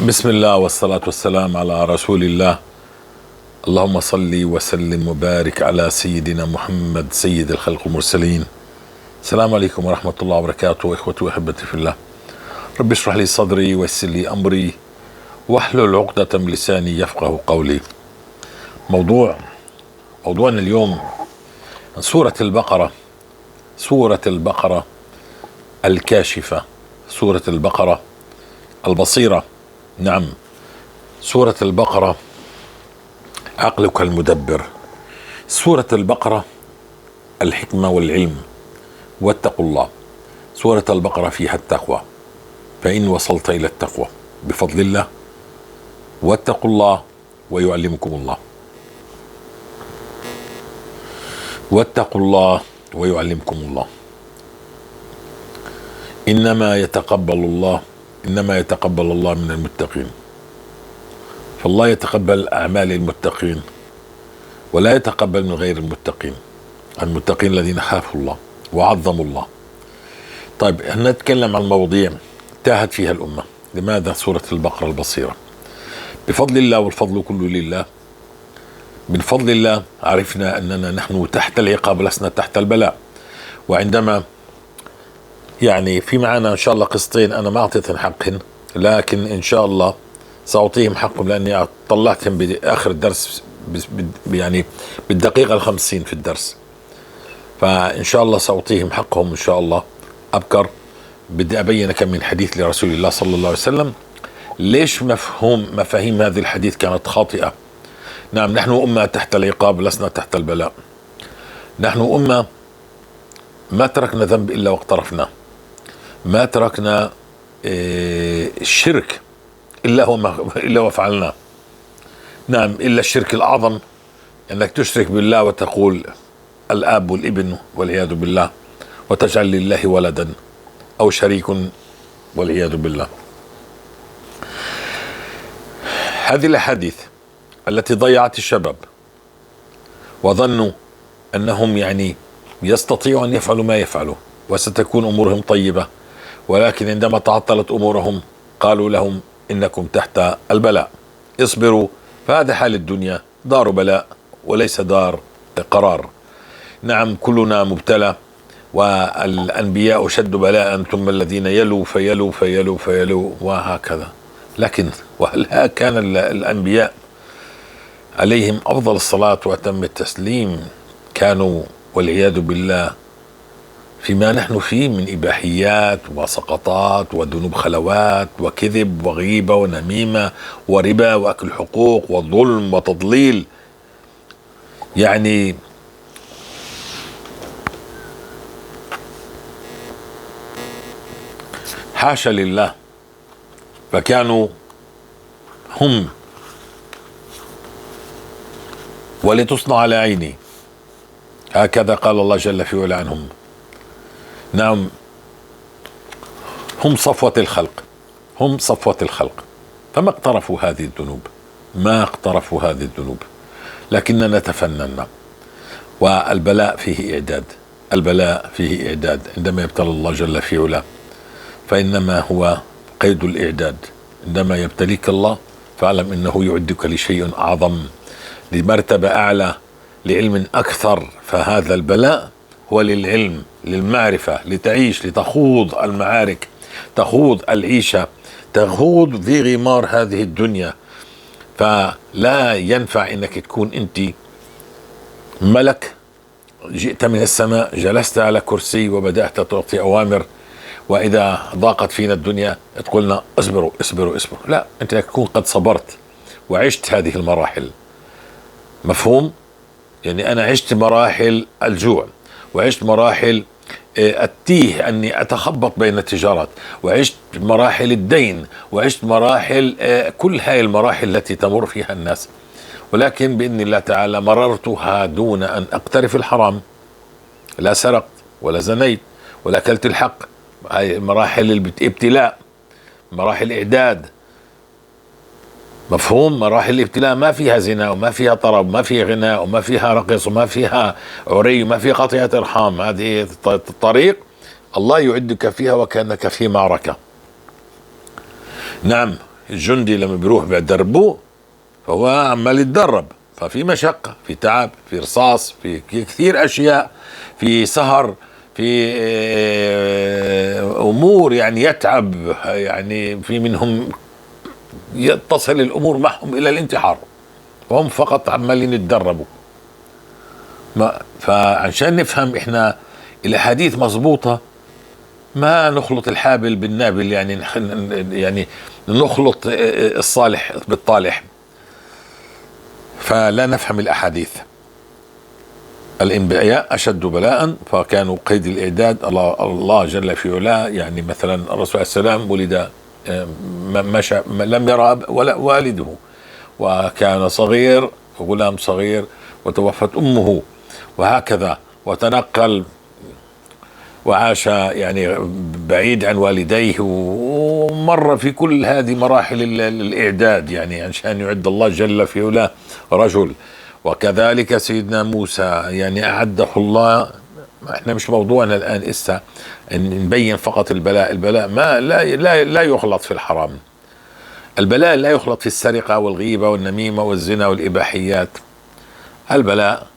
بسم الله والصلاة والسلام على رسول الله. اللهم صل وسلم وبارك على سيدنا محمد سيد الخلق والمرسلين. السلام عليكم ورحمة الله وبركاته. إخوتي وأحبتي في الله، رب اشرح لي صدري ويسر لي أمري واحلل عقدة من لساني يفقه قولي. موضوعنا اليوم سورة البقرة، سورة البقرة الكاشفة، سورة البقرة البصيرة. نعم، سورة البقرة عقلك المدبر، سورة البقرة الحكمة والعلم، واتقوا الله. سورة البقرة فيها التقوى، فإن وصلت إلى التقوى بفضل الله، واتقوا الله ويعلمكم الله، واتقوا الله ويعلمكم الله. إنما يتقبل الله، إنما يتقبل الله من المتقين. فالله يتقبل أعمال المتقين ولا يتقبل من غير المتقين، المتقين الذين خافوا الله وعظموا الله. طيب، احنا نتكلم عن مواضيع تاهت فيها الأمة. لماذا سورة البقرة البصيرة؟ بفضل الله، والفضل كله لله. من فضل الله عرفنا أننا نحن تحت العقاب لسنا تحت البلاء. وعندما في معنا إن شاء الله قصتين أنا ما أعطيتهم حقهن، لكن إن شاء الله سأعطيهم حقهم لأني طلعتهم بآخر الدرس، بالدقيقة 50 في الدرس، فإن شاء الله سأعطيهم حقهم إن شاء الله. أبكر بدي أبين كم من حديث لرسول الله صلى الله عليه وسلم ليش مفاهيم هذا الحديث كانت خاطئة. نعم، نحن أمة تحت العقاب لسنا تحت البلاء. نحن أمة ما تركنا ذنب إلا واقترفناه، ما تركنا الشرك إلا وفعلناه. نعم، إلا الشرك الأعظم، أنك تشرك بالله وتقول الآب والابن والعياذ بالله، وتجعل لله ولدا أو شريك والعياذ بالله. هذه الأحاديث التي ضيعت الشباب وظنوا أنهم يستطيعوا أن يفعلوا ما يفعلوا وستكون أمورهم طيبة، ولكن عندما تعطلت أمورهم قالوا لهم إنكم تحت البلاء، اصبروا، فهذا حال الدنيا، دار بلاء وليس دار قرار. نعم، كلنا مبتلى، والأنبياء شد بلاء ثم الذين يلوا فيلوا فيلوا فيلوا وهكذا. لكن وهل كان الأنبياء عليهم أفضل الصلاة وأتم التسليم كانوا والعياذ بالله فيما نحن فيه من إباحيات وسقطات وذنوب خلوات وكذب وغيبة ونميمة وربا وأكل حقوق وظلم وتضليل؟ حاشا لله. فكانوا هم ولتصنع على عيني، هكذا قال الله جل في علاه عنهم. نعم، هم صفوة الخلق، هم صفوة الخلق، فما اقترفوا هذه الذنوب، ما اقترفوا هذه الذنوب، لكننا تفننا. والبلاء فيه إعداد، البلاء فيه إعداد. عندما يبتلى الله جل في علاه فإنما هو قيد الإعداد. عندما يبتليك الله فاعلم أنه يعدك لشيء أعظم، لمرتبة أعلى، لعلم أكثر. فهذا البلاء هو للعلم، للمعرفة، لتعيش، لتخوض المعارك، تخوض العيشة، تخوض في غمار هذه الدنيا. فلا ينفع انك تكون انت ملك جئت من السماء، جلست على كرسي وبدأت تعطي أوامر، وإذا ضاقت فينا الدنيا تقولنا اصبروا اصبروا اصبروا. لا، أنت تكون قد صبرت وعشت هذه المراحل. مفهوم؟ أنا عشت مراحل الجوع، وعشت مراحل التيه أني أتخبط بين التجارات، وعشت مراحل الدين، وعشت مراحل كل هاي المراحل التي تمر فيها الناس، ولكن بإذن الله تعالى مررتها دون أن أقترف الحرام، لا سرقت ولا زنيت ولا أكلت الحق. هاي مراحل الابتلاء، مراحل إعداد. مفهوم؟ مراحل الابتلاء ما فيها زنا وما فيها طرب وما فيها غناء وما فيها رقص وما فيها عري وما فيها قطيعة أرحام. هذه الطريق الله يعدك فيها وكأنك في معركة. نعم، الجندي لما بيروح بيدربوه فهو عمال يتدرب، ففي مشقة، في تعب، في رصاص، في كثير أشياء، في سهر، في أمور، يعني يتعب، يعني في منهم يتصل الأمور معهم إلى الانتحار، وهم فقط عمالين يتدربوا. فعشان نفهم إحنا الأحاديث مظبوطة، ما نخلط الحابل بالنابل، يعني نخلط الصالح بالطالح، فلا نفهم الأحاديث. الأنبياء أشد بلاء، فكانوا قيد الإعداد. الله جل في علاه، يعني مثلا الرسول عليه السلام ولد، مشى، لم يرى ولا والده، وكان صغير، غلام صغير، وتوفت أمه، وهكذا، وتنقل وعاش يعني بعيد عن والديه، ومر في كل هذه مراحل الإعداد، يعني عشان يعد الله جل في علاه رجل. وكذلك سيدنا موسى يعني أعده الله. احنا مش موضوعنا الآن إسا إن نبين فقط البلاء. البلاء ما لا، لا، لا يخلط في الحرام، البلاء لا يخلط في السرقة والغيبة والنميمة والزنا والإباحيات. البلاء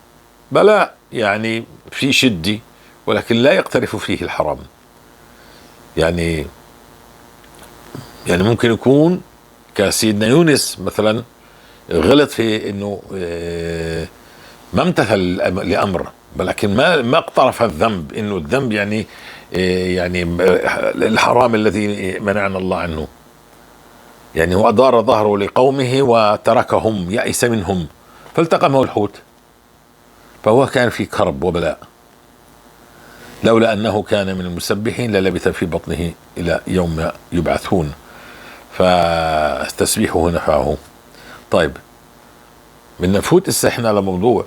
بلاء يعني في شدة، ولكن لا يقترف فيه الحرام. يعني ممكن يكون كسيدنا يونس مثلا، غلط في انه، ما امتثل لامر، ولكن ما اقترف الذنب، انه الذنب يعني الحرام الذي منعنا الله عنه. يعني هو أدار ظهره لقومه وتركهم، يأس منهم، فالتقمه الحوت، فهو كان في كرب وبلاء. لولا أنه كان من المسبحين للبث في بطنه إلى يوم يبعثون، فتسبيحه نفعه. بدنا نفوت هسه احنا لموضوع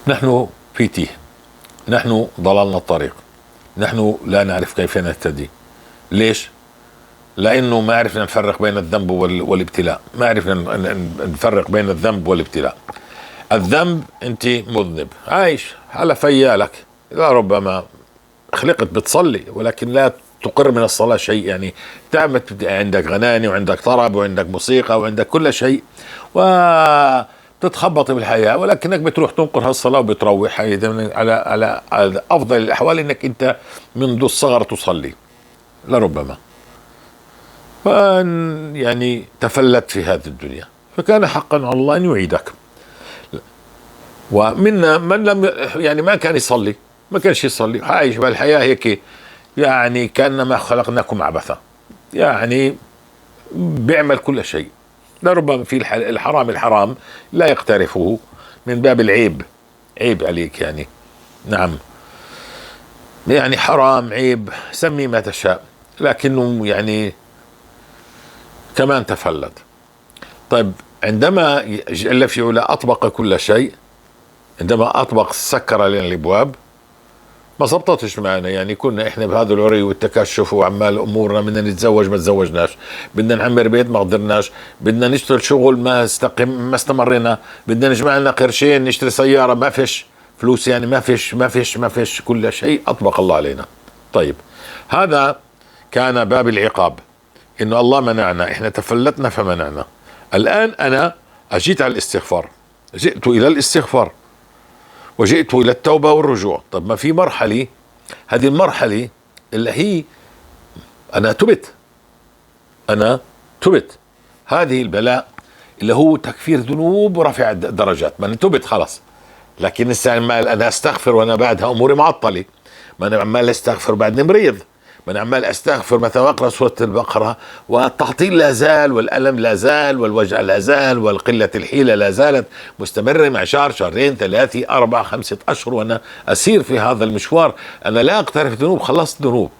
نحن في تيه، نحن ضللنا الطريق، نحن لا نعرف كيف نهتدي. ليش؟ لأنه ما عرفنا نفرق بين الذنب والابتلاء، ما عرفنا نفرق بين الذنب والابتلاء. الذنب أنت مذنب عايش على فيالك، لربما خلقت بتصلي ولكن لا تقر من الصلاة شيء، يعني تعبت، عندك غناني وعندك طرب وعندك موسيقى وعندك كل شيء وتتخبط بالحياة، ولكنك بتروح تنقر هالصلاة وبتروح. على أفضل الأحوال إنك أنت منذ الصغر تصلي لربما، تفلت في هذه الدنيا، فكان حقا على الله أن يعيدك. ومنا من لم يعني ما كان يصلي، ما كانش يصلي، عايش بالحياة هيك، كأنما خلقناكم عبثا، بيعمل كل شيء. لربما في الحرام لا يقترفه من باب العيب، عيب عليك يعني، نعم يعني حرام عيب سمي ما تشاء، لكنه كمان تفلت. عندما جل في علا أطبق كل شيء، عندما أطبق سكر علينا الأبواب، ما زبطتش معنا، كنا إحنا بهذا العري والتكشف وعمال أمورنا، بدنا نتزوج ما تزوجناش، بدنا نعمر بيت ما قدرناش، بدنا نشتغل شغل ما استمرينا، بدنا نجمع لنا قرشين نشتري سيارة ما فيش فلوس، ما فيش، ما فيش، ما فيش، كل شيء أطبق الله علينا. هذا كان باب العقاب، إنه الله منعنا، إحنا تفلتنا فمنعنا. الآن أنا أجيت على الاستغفار، جئت إلى الاستغفار وجئت إلى التوبة والرجوع. طب ما في مرحلة، هذه المرحلة اللي هي أنا تبت، أنا تبت، هذه البلاء اللي هو تكفير ذنوب ورفع الدرجات. ما أنا تبت خلاص، لكن لسه عمال أنا أستغفر وأنا بعدها أموري معطلة، ما أنا عمال أستغفر بعدني مريض، ما أنا عمال أستغفر مثلا وأقرأ سورة البقرة والتعطيل لا زال والألم لا زال والوجع لا زال والقلة الحيلة لا زالت مستمرة مع شهر شهرين 3 4 5 أشهر وأنا أسير في هذا المشوار. أنا لا أقترف ذنوب، خلصت ذنوب،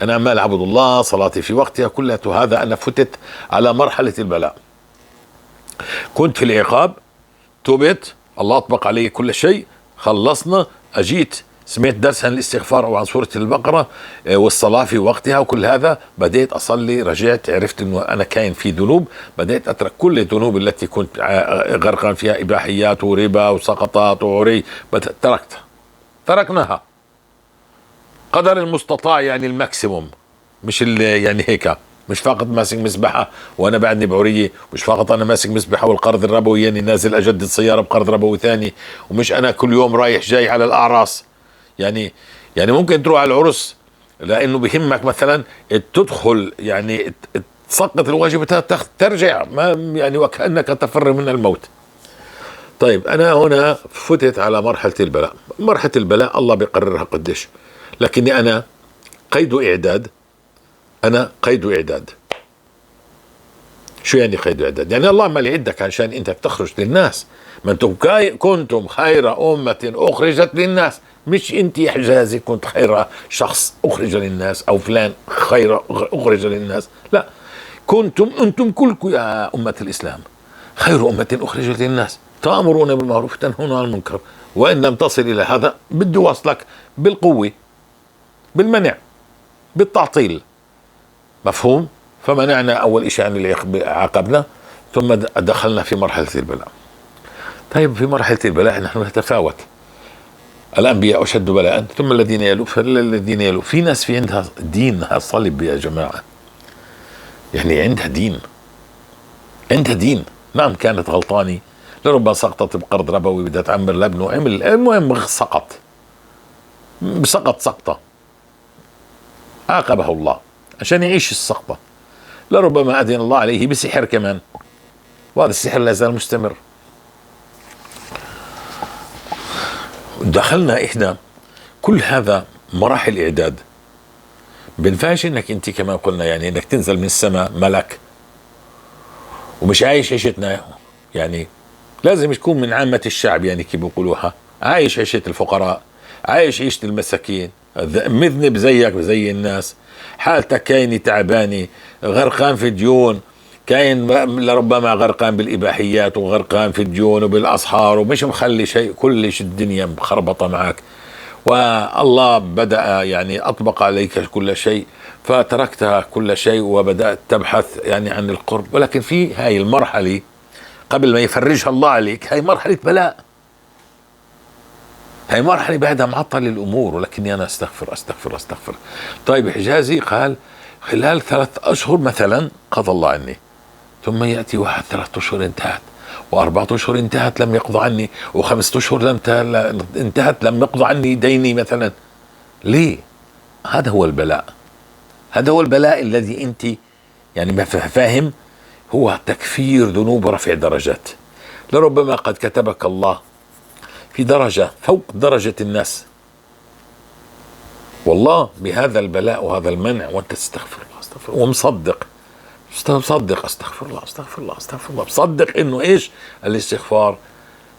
أنا عمال أعبد الله، صلاتي في وقتها كلها، هذا أنا فتت على مرحلة البلاء. كنت في العقاب، تبت، الله أطبق علي كل شيء، خلصنا، أجيت سمعت درس عن الاستغفار أو عن سورة البقرة، والصلاة في وقتها وكل هذا، بديت أصلي، رجعت عرفت أنه أنا كاين في ذنوب، بديت أترك كل الذنوب التي كنت غرقان فيها، إباحيات وربا وسقطات وعري، تركتها، تركناها. قدر المستطاع يعني ال maximum، مش اللي يعني هيك، مش فقط ماسك مسبحة وأنا بعدني بعرية، مش فقط أنا ماسك مسبحة والقرض الربوي يعني نازل أجدد سيارة بقرض ربوي ثاني، ومش أنا كل يوم رايح جاي على الأعراس. يعني ممكن تروح على العرس لأنه بهمك مثلا تدخل، يعني تسقط الواجب ترجع، ما يعني وكأنك تفر من الموت. طيب أنا هنا فتت على مرحلة البلاء. مرحلة البلاء الله بيقررها قديش، لكني أنا قيد إعداد. أنا قيد إعداد. شو يعني قيد إعداد؟ يعني الله عمال يعدك عشان أنت تخرج للناس. ما أنتم كنتم خير أمة أخرجت للناس، مش أنت يا حجازي كنت خير شخص أخرج للناس أو فلان خير أخرج للناس، لا، كنتم أنتم كلكم يا أمة الإسلام خير أمة أخرجت للناس، تأمرون بالمعروف تنهون عن المنكر، وإن لم تصل إلى هذا بده وصلك بالقوة، بالمنع، بالتعطيل. مفهوم؟ فمنعنا أول شيء عن اللي عاقبنا، ثم دخلنا في مرحلة البلاء. طيب في مرحلة البلاء نحن نتفاوت، الأنبياء أشد بلاء ثم الذين يلوا فالذين يلوا. في ناس في عندها دينها صلب يا جماعة، يعني عندها دين، عندها دين. نعم كانت غلطانة، لربما سقطت بقرض ربوي بدها تعمر لابنه، عمل، المهم سقط، سقط سقطة عاقبه الله عشان يعيش السقطة. لربما أذن الله عليه بسحر كمان، وهذا السحر لا زال مستمر. دخلنا إحنا كل هذا مراحل إعداد. بنفعش إنك أنت كما قلنا يعني إنك تنزل من السماء ملك ومش عايش عيشتنا، يعني لازم تكون من عامة الشعب، يعني كيف بيقولوها، عايش عيشة الفقراء، عايش عيشة المساكين، مذنب زيك زي الناس، حالتك كاينة تعبانة، غرقان في ديون، كاين لربما غرقان بالإباحيات وغرقان في الديون وبالأسحار ومش مخلي شيء، كلش الدنيا مخربطة معك، والله بدأ يعني أطبق عليك كل شيء، فتركتها كل شيء وبدأت تبحث يعني عن القرب. ولكن في هاي المرحلة قبل ما يفرجها الله عليك، هاي مرحلة بلاء، هاي مرحلة بعدها معطل الأمور، ولكني أنا أستغفر أستغفر أستغفر. طيب حجازي قال خلال 3 أشهر مثلا قضى الله عني، ثم يأتي واحد 3 أشهر انتهت، و4 أشهر انتهت لم يقضى عني، و5 أشهر لم انتهت لم يقضى عني ديني مثلا. ليه؟ هذا هو البلاء، هذا هو البلاء الذي أنت يعني ما فاهم، هو تكفير ذنوب ورفع درجات. لربما قد كتبك الله في درجة فوق درجة الناس، والله بهذا البلاء وهذا المنع، وانت تستغفر الله استغفر الله ومصدق، مصدق استغفر الله استغفر الله استغفر الله، مصدق انه ايش؟ الاستغفار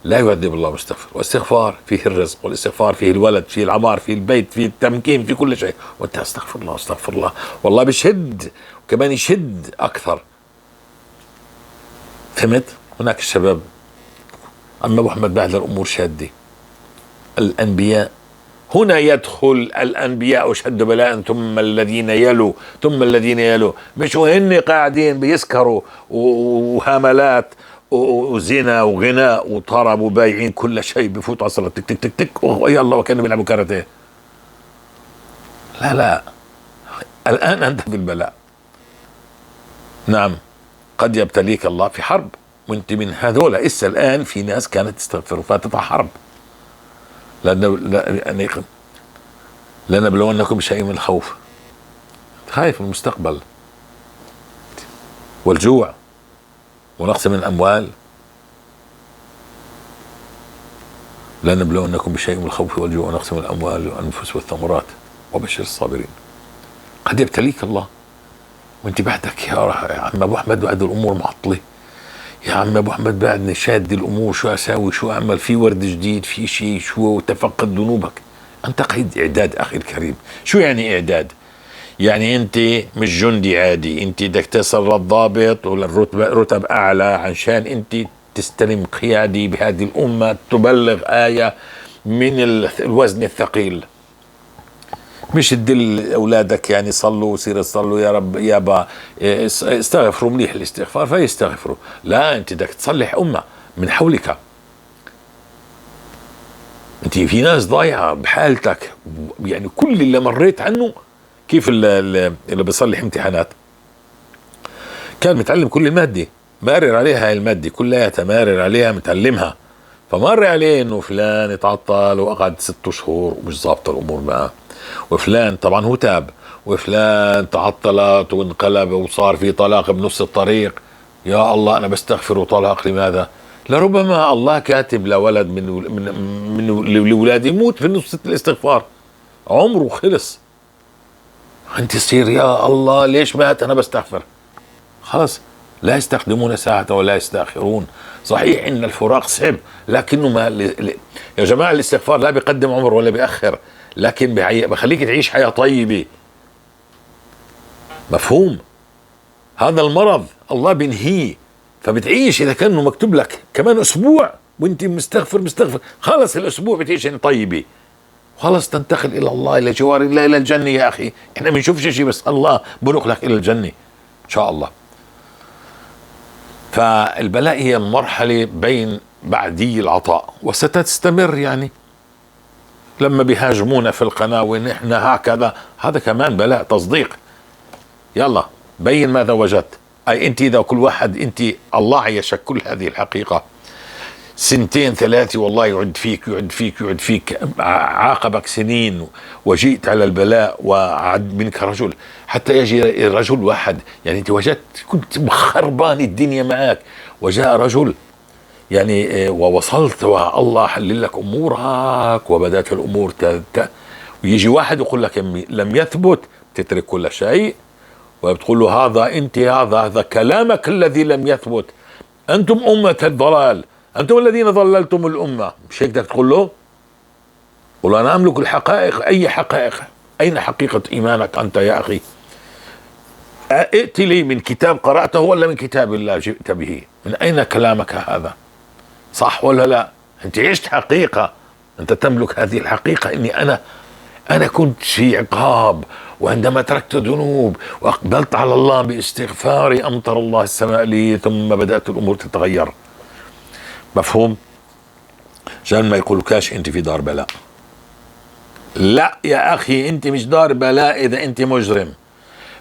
لا يعذب الله مستغفر، والاستغفار فيه الرزق، والاستغفار فيه الولد، فيه العمار، فيه البيت، فيه التمكين، فيه كل شيء، وانت استغفر الله استغفر الله، والله بشد وكمان يشد اكثر. فهمت؟ هناك الشباب أما أبو أحمد بعد الأمور شادة. الأنبياء هنا يدخل الأنبياء أشد بلاء ثم الذين يلوا ثم الذين يلوا، مش وهن قاعدين بيسكروا وهملات وزنا وغناء وطرب وبايعين كل شيء، بفوت على الصلاة تك تك تك تك ويلا وكانوا بيلعبوا كاراتيه. لا لا، الآن أنت في البلاء. نعم قد يبتليك الله في حرب وانت من هذول. إسا الآن في ناس كانت تستغفر وفاتتها حرب. لنبلونكم بشيء من الخوف، خايف من المستقبل والجوع ونقص من الأموال. لنبلونكم بشيء من الخوف والجوع ونقص من الأموال والأنفس والثمرات وبشر الصابرين. قد يبتليك الله وانت بعدك يا عم ابو احمد بعد الامور معطله، يا عم ابو احمد بعدني شاد الامور، شو اساوي شو اعمل، في ورد جديد، في شيء، شو، تفقد ذنوبك. انت قيد اعداد اخي الكريم. شو يعني اعداد؟ يعني انت مش جندي عادي، انت بدك تصل للضابط ولا الرتب اعلى عشان انت تستلم قيادي بهذه الامه، تبلغ ايه من الوزن الثقيل. مش تدل اولادك يعني صلوا وصير صلوا يا رب يابا استغفروا مليح الاستغفار فيستغفروا، لا، انت بدك تصلح امه من حولك. انت في ناس ضايعة بحالتك، يعني كل اللي مريت عنه. كيف اللي بيصلح امتحانات كان متعلم كل المادة، مارر عليها هاي المادة كلها، مارر عليها متعلمها، فمر عليه انه فلان تعطل وقعد 6 شهور ومش ظابطة الامور معه، وفلان طبعا هو تاب، وفلان تعطلت وانقلب وصار في طلاق بنص الطريق. يا الله انا بستغفر وطلاق، لماذا؟ لربما الله كاتب لولد من من من لولاد يموت في نص الاستغفار، عمره خلص. انت تصير يا الله ليش مات، انا بستغفر. خلص، لا يستخدمون ساعة ولا يستأخرون. صحيح ان الفراق صعب، لكنه ما يا جماعة الاستغفار لا بيقدم عمر ولا بيأخر، لكن بخليك تعيش حياة طيبة. مفهوم؟ هذا المرض الله بينهيه، فبتعيش اذا كانه مكتوب لك كمان اسبوع وانت مستغفر مستغفر، خلص الاسبوع بتعيش طيبة، خلص تنتقل الى الله، الى جوار الله، الى الجنة. يا اخي احنا بنشوفش شيء، بس الله بنقلك الى الجنة ان شاء الله. فالبلاء هي مرحلة بين بعدي العطاء، وستستمر. يعني لما بيهاجمونا في القناة ونحن هكذا، هذا كمان بلاء تصديق. يلا بين ماذا وجدت. أي أنت إذا كل واحد، أنت الله عيشك كل هذه الحقيقة 2 3 والله يعد فيك يعد فيك يعد فيك، عاقبك سنين وجئت على البلاء وعد منك رجل، حتى يجي رجل واحد. يعني أنت وجدت كنت مخربان الدنيا معك، وجاء رجل يعني ووصلت والله حلل لك أمورك وبدأت الأمور ويجي واحد يقول لك لم يثبت، تترك كل شيء وبتقول له هذا أنت، هذا كلامك الذي لم يثبت، أنتم أمة الضلال، أنتم الذين ضللتم الأمة. مش هيك بدك تقول له؟ قل أنا أملك الحقائق. أي حقائق؟ أين حقيقة إيمانك أنت يا أخي؟ ائت لي من كتاب قرأته ولا من كتاب الله جئت به؟ من أين كلامك هذا؟ صح ولا لا؟ أنت عشت حقيقة، أنت تملك هذه الحقيقة، إني أنا كنت في عقاب، وعندما تركت ذنوب وأقبلت على الله باستغفاري أمطر الله السماء لي، ثم بدأت الأمور تتغير. مفهوم؟ عشان ما يقولكاش أنت في دار بلاء. لا يا أخي، أنت مش دار بلاء إذا أنت مجرم،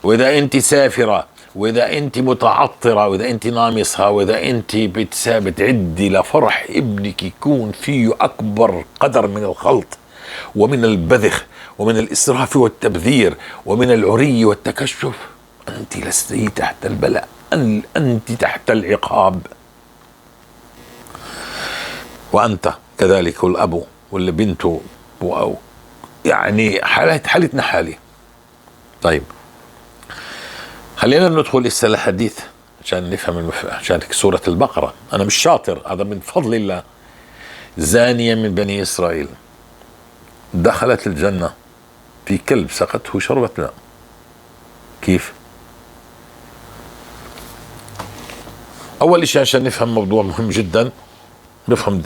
وإذا أنت سافرة، وإذا أنت متعطرة، وإذا أنت نامصة، وإذا أنت بتعدي لفرح ابنك يكون فيه أكبر قدر من الخلط ومن البذخ ومن الإسراف والتبذير ومن العري والتكشف. أنت لست تحت البلاء، أنت تحت العقاب. وأنت كذلك، والأب واللي بنته، يعني حالتنا حالة. طيب خلينا ندخل لسه الحديث عشان نفهم عشان سورة البقرة. أنا مش شاطر، هذا من فضل الله. زانية من بني إسرائيل دخلت الجنة في كلب سقته شربة ماء. كيف؟ أول شيء عشان نفهم موضوع مهم جدا، نفهم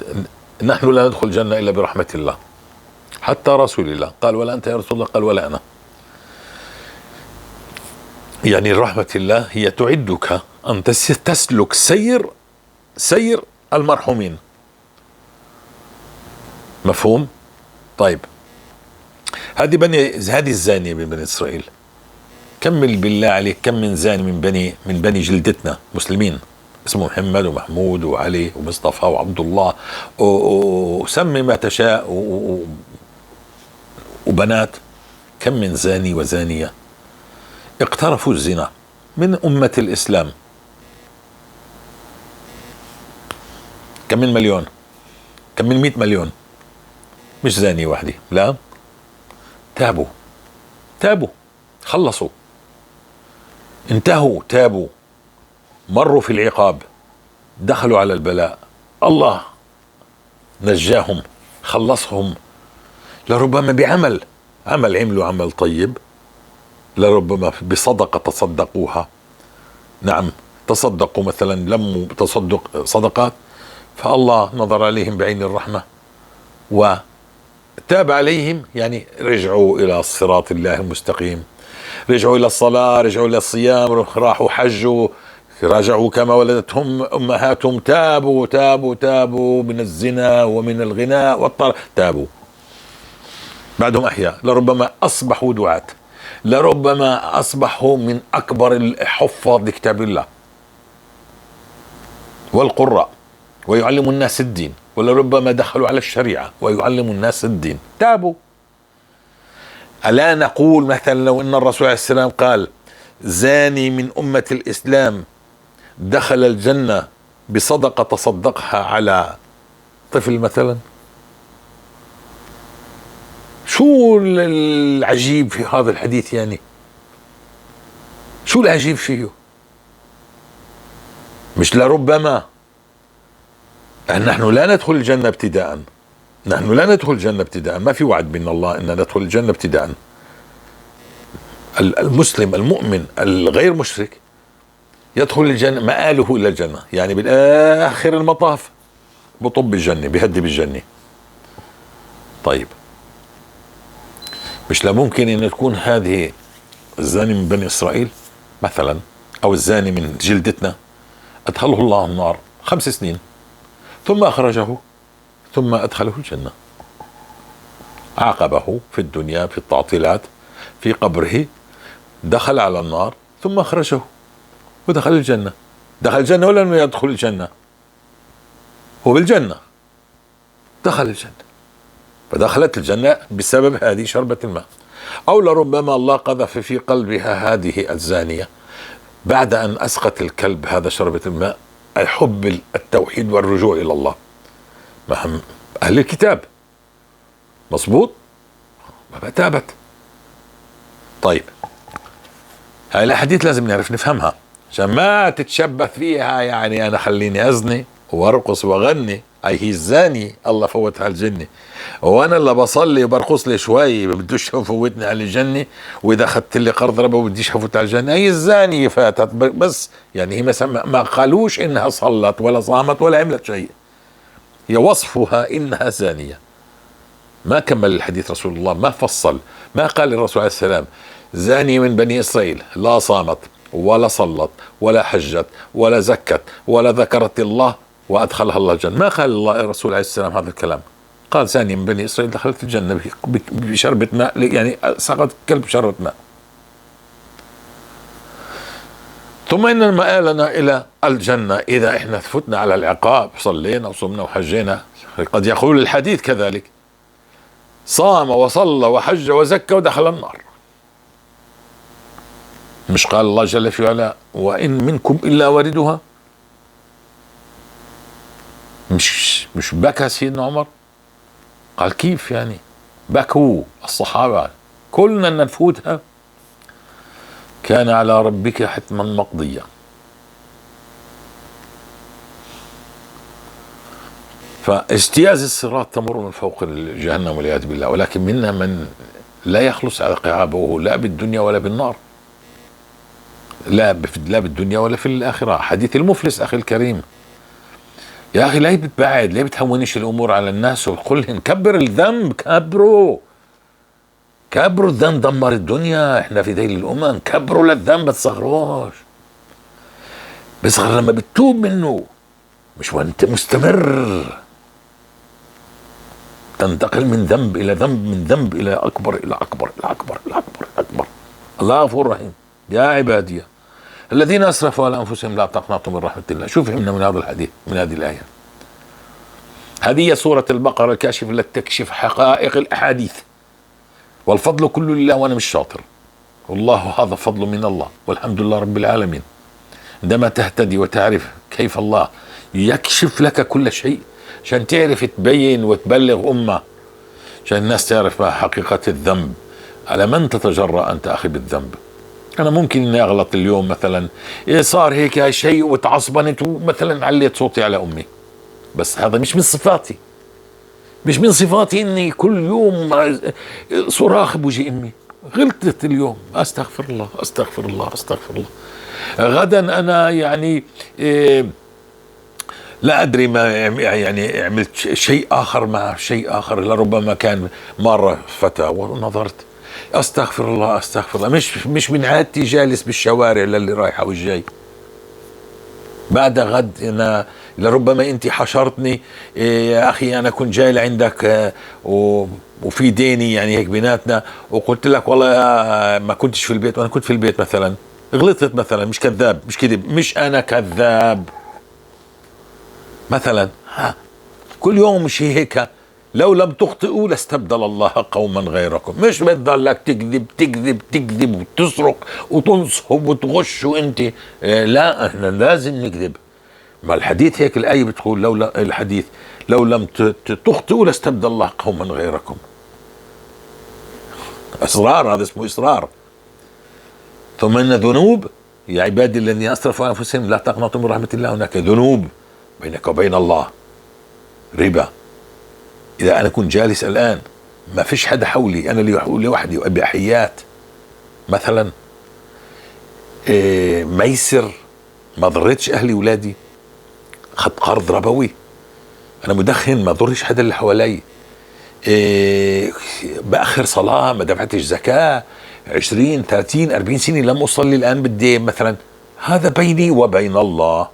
نحن لا ندخل الجنة إلا برحمة الله. حتى رسول الله قال ولا أنت يا رسول الله، قال ولا أنا. يعني رحمة الله هي تعدك أن تسلك سير المرحومين. مفهوم؟ طيب هذه الزانية من بني إسرائيل، كمل بالله عليك، كم من زاني من بني جلدتنا مسلمين اسمه محمد ومحمود وعلي ومصطفى وعبد الله وسمي ما تشاء وبنات، كم من زاني وزانية اقترفوا الزنا من أمة الإسلام؟ كم من مليون؟ كم من 100 مليون؟ مش زانية واحدة، لا، تابوا، خلصوا، انتهوا، تابوا، مروا في العقاب، دخلوا على البلاء، الله نجاهم، خلصهم، لربما بعمل، عملوا عمل طيب، لربما بصدقة تصدقوها، نعم تصدقوا مثلا، لموا تصدق صدقات، فالله نظر عليهم بعين الرحمة وتاب عليهم، يعني رجعوا إلى صراط الله المستقيم، رجعوا إلى الصلاة، رجعوا إلى الصيام، راحوا حجوا، رجعوا كما ولدتهم أمهاتهم، تابوا تابوا تابوا من الزنا ومن الغناء والطرب، تابوا، بعدهم أحياء، لربما أصبحوا دعاة، لربما أصبحوا من أكبر الحفاظ لكتاب الله والقراء، ويعلموا الناس الدين، ولربما دخلوا على الشريعة ويعلموا الناس الدين، تابوا. ألا نقول مثلا لو أن الرسول عليه السلام قال زاني من أمة الإسلام دخل الجنة بصدقة تصدقها على طفل مثلا؟ شو العجيب في هذا الحديث يعني؟ شو العجيب فيه؟ مش لربما نحن لا ندخل الجنة ابتداء، نحن لا ندخل الجنة ابتداء، ما في وعد من الله أن ندخل الجنة ابتداء. المسلم المؤمن الغير مشرك يدخل الجنة، مآله إلى الجنة، يعني بالآخر المطاف بطب الجنة، بيهدي بالجنة. طيب مش لا ممكن أن تكون هذه الزاني من بني إسرائيل مثلا، أو الزاني من جلدتنا، أدخله الله النار 5 سنين ثم أخرجه ثم أدخله الجنة، عاقبه في الدنيا في التعطيلات في قبره، دخل على النار ثم أخرجه ودخل الجنة. دخل الجنة ولا لم يدخل الجنة؟ هو بالجنة، دخل الجنة، فدخلت الجنة بسبب هذه شربة الماء. أو لربما الله قذف في قلبها هذه الزانية بعد أن أسقط الكلب هذا شربة الماء الحب التوحيد والرجوع إلى الله. ما هم أهل الكتاب، مظبوط، ما تابت. طيب هاي الأحاديث لازم نعرف نفهمها عشان ما تتشبث فيها، يعني أنا خليني أزني وأرقص وأغني، أي هي الزاني الله فوتها على الجنة، وأنا اللي بصلي وبرقص لي شوي بدوش يفوتني على الجنة، وإذا أخذت لي قرض ربا بديش أفوت على الجنة، هي الزانية فاتت بس، يعني هي ما قالوش إنها صلت ولا صامت ولا عملت شيء، هي وصفها إنها زانية. ما كمل الحديث رسول الله، ما فصل، ما قال الرسول عليه السلام زانية من بني إسرائيل لا صامت ولا صلت ولا حجت ولا زكت ولا ذكرت الله وأدخلها الله الجنة. ما قال الله الرسول عليه السلام هذا الكلام، قال زانية من بني إسرائيل دخلت الجنة بشربة ماء، يعني سقط كلب شربة ماء. ثم إن مآلنا إلى الجنة إذا إحنا فتنا على العقاب، صلينا وصمنا وحجينا. قد يقول الحديث كذلك صام وصلى وحج وزكى ودخل النار. مش قال الله جل في علا وإن منكم إلا واردها؟ مش بكى سيدنا عمر؟ قال كيف يعني بكوا الصحابة كلنا نفوتها؟ كان على ربك حتما مقضيا. فاجتياز الصراط تمر من فوق جهنم والعياذ بالله، ولكن منا من لا يخلص على عقابه لا بالدنيا ولا بالنار، لا بالدنيا ولا في الآخرة. حديث المفلس أخي الكريم، يا أخي ليه بتبعد، ليه بتهونش الأمور على الناس وتقولهن كبر الذنب، كبروا كبروا الذنب، دمر الدنيا، احنا في ذيل الأمم، كبروا للذنب ما تصغروش. بصغر لما بتتوب منه، مش وانت مستمر تنتقل من ذنب إلى ذنب، من ذنب إلى أكبر إلى أكبر إلى أكبر إلى أكبر إلى أكبر. الله غفور رحيم. يا عبادي الذين أسرفوا على أنفسهم لا تقنطوا من رحمة الله. شو فهمنا من هذا الحديث، من هذه الآية؟ هذه سورة البقرة الكاشفة التي تكشف حقائق الأحاديث. والفضل كله لله، وأنا مش شاطر والله، هذا فضل من الله والحمد لله رب العالمين. عندما تهتدي وتعرف كيف الله يكشف لك كل شيء عشان تعرف تبين وتبلغ أمة، عشان الناس تعرف ما حقيقة الذنب. على من تتجرأ أنت أخي بالذنب؟ أنا ممكن إني أغلط اليوم مثلا، إيه صار هيك شيء وتعصبنت ومثلا عليت صوتي على أمي، بس هذا مش من صفاتي، مش من صفاتي إني كل يوم صراخ بوجه أمي. غلطت اليوم، أستغفر الله أستغفر الله أستغفر الله. غدا أنا يعني إيه لا أدري ما يعني عملت شيء آخر مع شيء آخر، لربما كان مرة فتى ونظرت، أستغفر الله أستغفر الله. مش من عادتي جالس بالشوارع للي رايحة والجاي. بعد غد أنا لربما أنت حشرتني، إيه يا أخي أنا كنت جاي لعندك، وفي ديني يعني هيك بيناتنا، وقلت لك والله ما كنتش في البيت وأنا كنت في البيت مثلا، غلطت مثلا، مش كذاب، مش كذب، مش أنا كذاب مثلا. ها كل يوم مش هيك. لو لم تخطئوا لاستبدل الله قوما غيركم. مش بتضلك تكذب تكذب تكذب وتسرق وتنصب وتغش وانت، لا احنا لازم نكذب. ما الحديث هيك، الآية بتقول لو الحديث لو لم تخطئوا لاستبدل الله قوما غيركم. إصرار، هذا اسمه إصرار. ثم إن ذنوب يا عبادي الذين أسرفوا على أنفسهم لا تقنطوا من رحمة الله، هناك ذنوب بينك وبين الله، ربا. إذا أنا كنت جالس الآن ما فيش حدا حولي، أنا لوحدي وإباحيات مثلا، ميسر، ما ضريتش أهلي وولادي، خدت قرض ربوي، أنا مدخن ما ضرش حدا اللي حوالي، بأخر صلاة، ما دفعتش زكاة، 20 30 40 سنة لم أصلي، الآن بدي مثلا، هذا بيني وبين الله،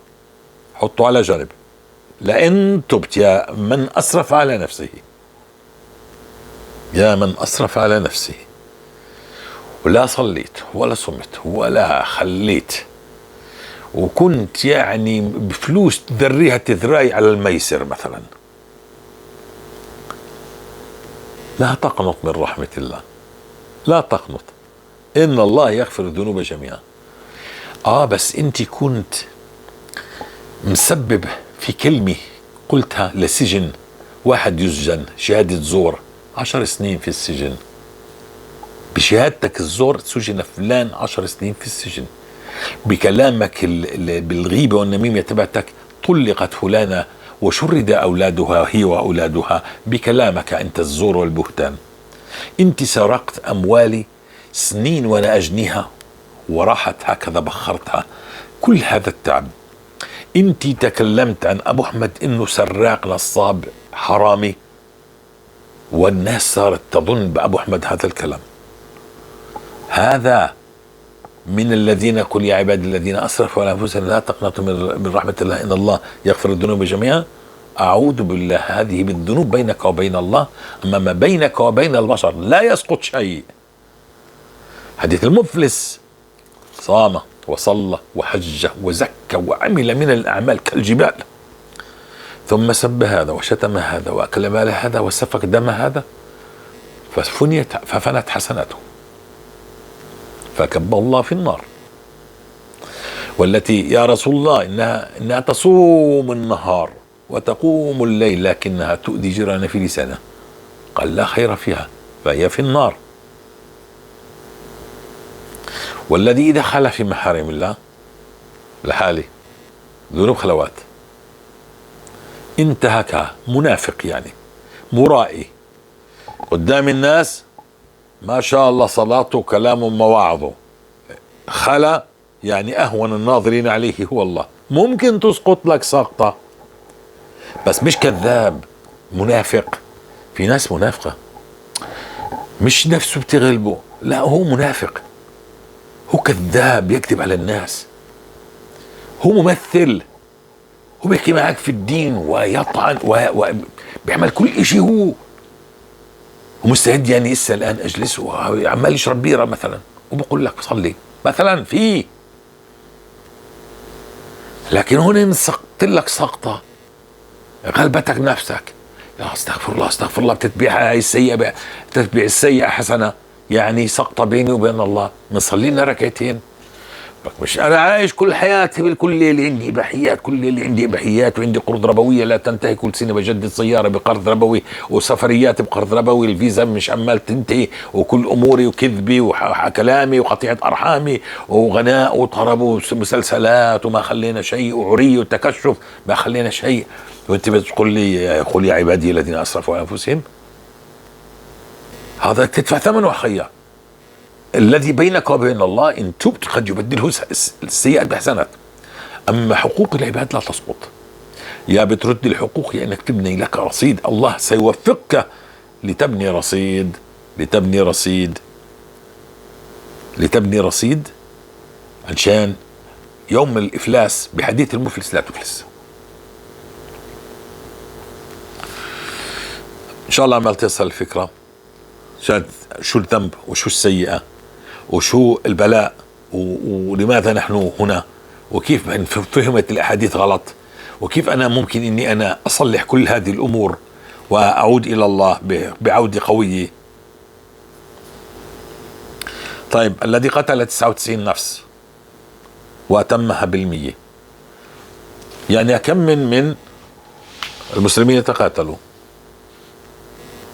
حطه على جنب. لئن تبت يا من أسرف على نفسه، يا من أسرف على نفسه، ولا صليت ولا صمت ولا خليت، وكنت يعني بفلوس تذريها تذراي على الميسر مثلا، لا تقنط من رحمة الله، لا تقنط، إن الله يغفر الذنوب جميعا. بس أنت كنت مسبب في كلمة قلتها لسجن، واحد يسجن شهادة زور 10 سنين في السجن، بشهادتك الزور سجن فلان 10 سنين في السجن، بكلامك بالغيبة والنميمة تبعتك طلقت فلانة وشرد أولادها هي وأولادها بكلامك أنت الزور والبهتان. أنت سرقت أموالي سنين وأنا أجنيها وراحت هكذا بخرتها، كل هذا التعب. أنت تكلمت عن أبو أحمد إنه سراق نصاب حرامي، والناس صارت تظن بأبو أحمد هذا الكلام. هذا من الذين قل يا عبادي الذين أسرفوا على أنفسهم لا تقنطوا من رحمة الله إن الله يغفر الذنوب جميعا. أعوذ بالله، هذه بالذنوب بينك وبين الله، أما ما بينك وبين البشر لا يسقط شيء. حديث المفلس صام وصلى وحج وزكى وعمل من الأعمال كالجبال، ثم سب هذا وشتم هذا وأكل مال هذا وسفك دم هذا، ففنت حسناته فكب الله في النار. والتي يا رسول الله إنها تصوم النهار وتقوم الليل لكنها تؤذي جيرانها في لسانها، قال لا خير فيها فهي في النار. والذي دخل في محارم الله لحاله ذنوب خلوات، انتهكها، منافق يعني مرائي قدام الناس ما شاء الله صلاته كلامه مواعظه، خلا يعني أهون الناظرين عليه هو الله. ممكن تسقط لك سقطة بس مش كذاب، منافق. في ناس منافقة مش نفسه بتغلبه، لا هو منافق، هو كذاب يكذب على الناس، هو ممثل، هو بيحكي معك في الدين ويطعن وبيعمل كل إشي، هو ومستعد يعني لسه الآن أجلس وعمال يشرب بيرة مثلا وبقول لك صلي مثلا فيه، لكن هون سقط لك سقطة غلبتك نفسك، يا استغفر الله استغفر الله، بتتبعها هاي السيئة، بتتبع السيئة حسنة، يعني سقطة بيني وبين الله، بنصلي لنا ركعتين. مش أنا عايش كل حياتي بالكل اللي عندي إباحيات، كل اللي عندي إباحيات، وعندي قروض ربوية لا تنتهي، كل سنة بجدد سيارة بقرض ربوي، وسفريات بقرض ربوي، الفيزا مش عمال تنتهي، وكل أموري وكذبي وكلامي وقطيعة أرحامي وغناء وطرب ومسلسلات، وما خلينا شيء، وعري وتكشف، ما خلينا شيء. وانت بتقول لي قل يا عبادي الذين أسرفوا على أنفسهم، هذا تدفع ثمنه أخيا. الذي بينك وبين الله إن تبت قد يبدله السيئات بحسنات، أما حقوق العباد لا تسقط. يا بترد الحقوق يا إنك تبني لك رصيد، الله سيوفقك لتبني رصيد، لتبني رصيد، لتبني رصيد، عشان يوم الإفلاس بحديث المفلس لا تفلس. إن شاء الله عمال تصل الفكرة شو الذنب وشو السيئة وشو البلاء ولماذا نحن هنا، وكيف فهمت الأحاديث غلط، وكيف أنا ممكن إني أنا أصلح كل هذه الأمور وأعود إلى الله بعودة قوية. طيب الذي قتل 99 نفس وأتمها 100، يعني كم من المسلمين يتقاتلوا؟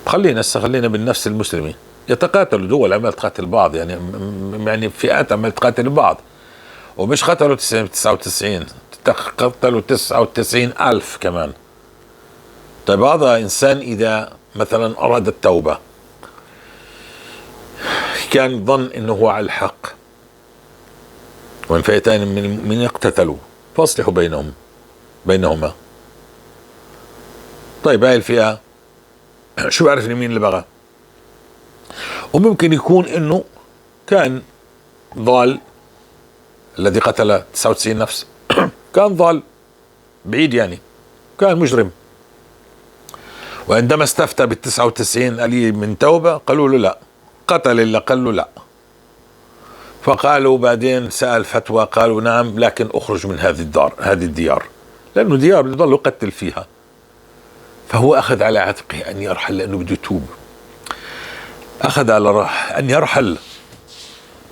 خلينا بالنفس المسلمة يتقاتلوا، دول عمال تقاتل بعض، يعني فئات عمال تقاتل بعض، ومش قتلوا 99، قتلوا 99,000 كمان. طيب هذا إنسان إذا مثلا أراد التوبة كان ظن إنه هو على الحق، وإن فئتان من اقتتلوا فاصلحوا بينهما. طيب هاي الفئة شو بعرف مين اللي بغى؟ وممكن يكون إنه كان ضال الذي قتل 99 نفس كان ضال بعيد، يعني كان مجرم، وعندما استفتى بال99 قال من توبة، قالوا له لا، قتل اللي قال له لا، فقالوا بعدين سأل فتوى قالوا نعم لكن أخرج من هذه الدار، هذه الديار، لأنه ديار بيضل يقتل فيها. فهو أخذ على عاتقه أن يرحل لأنه بده يتوب، أخذ على أن يرحل،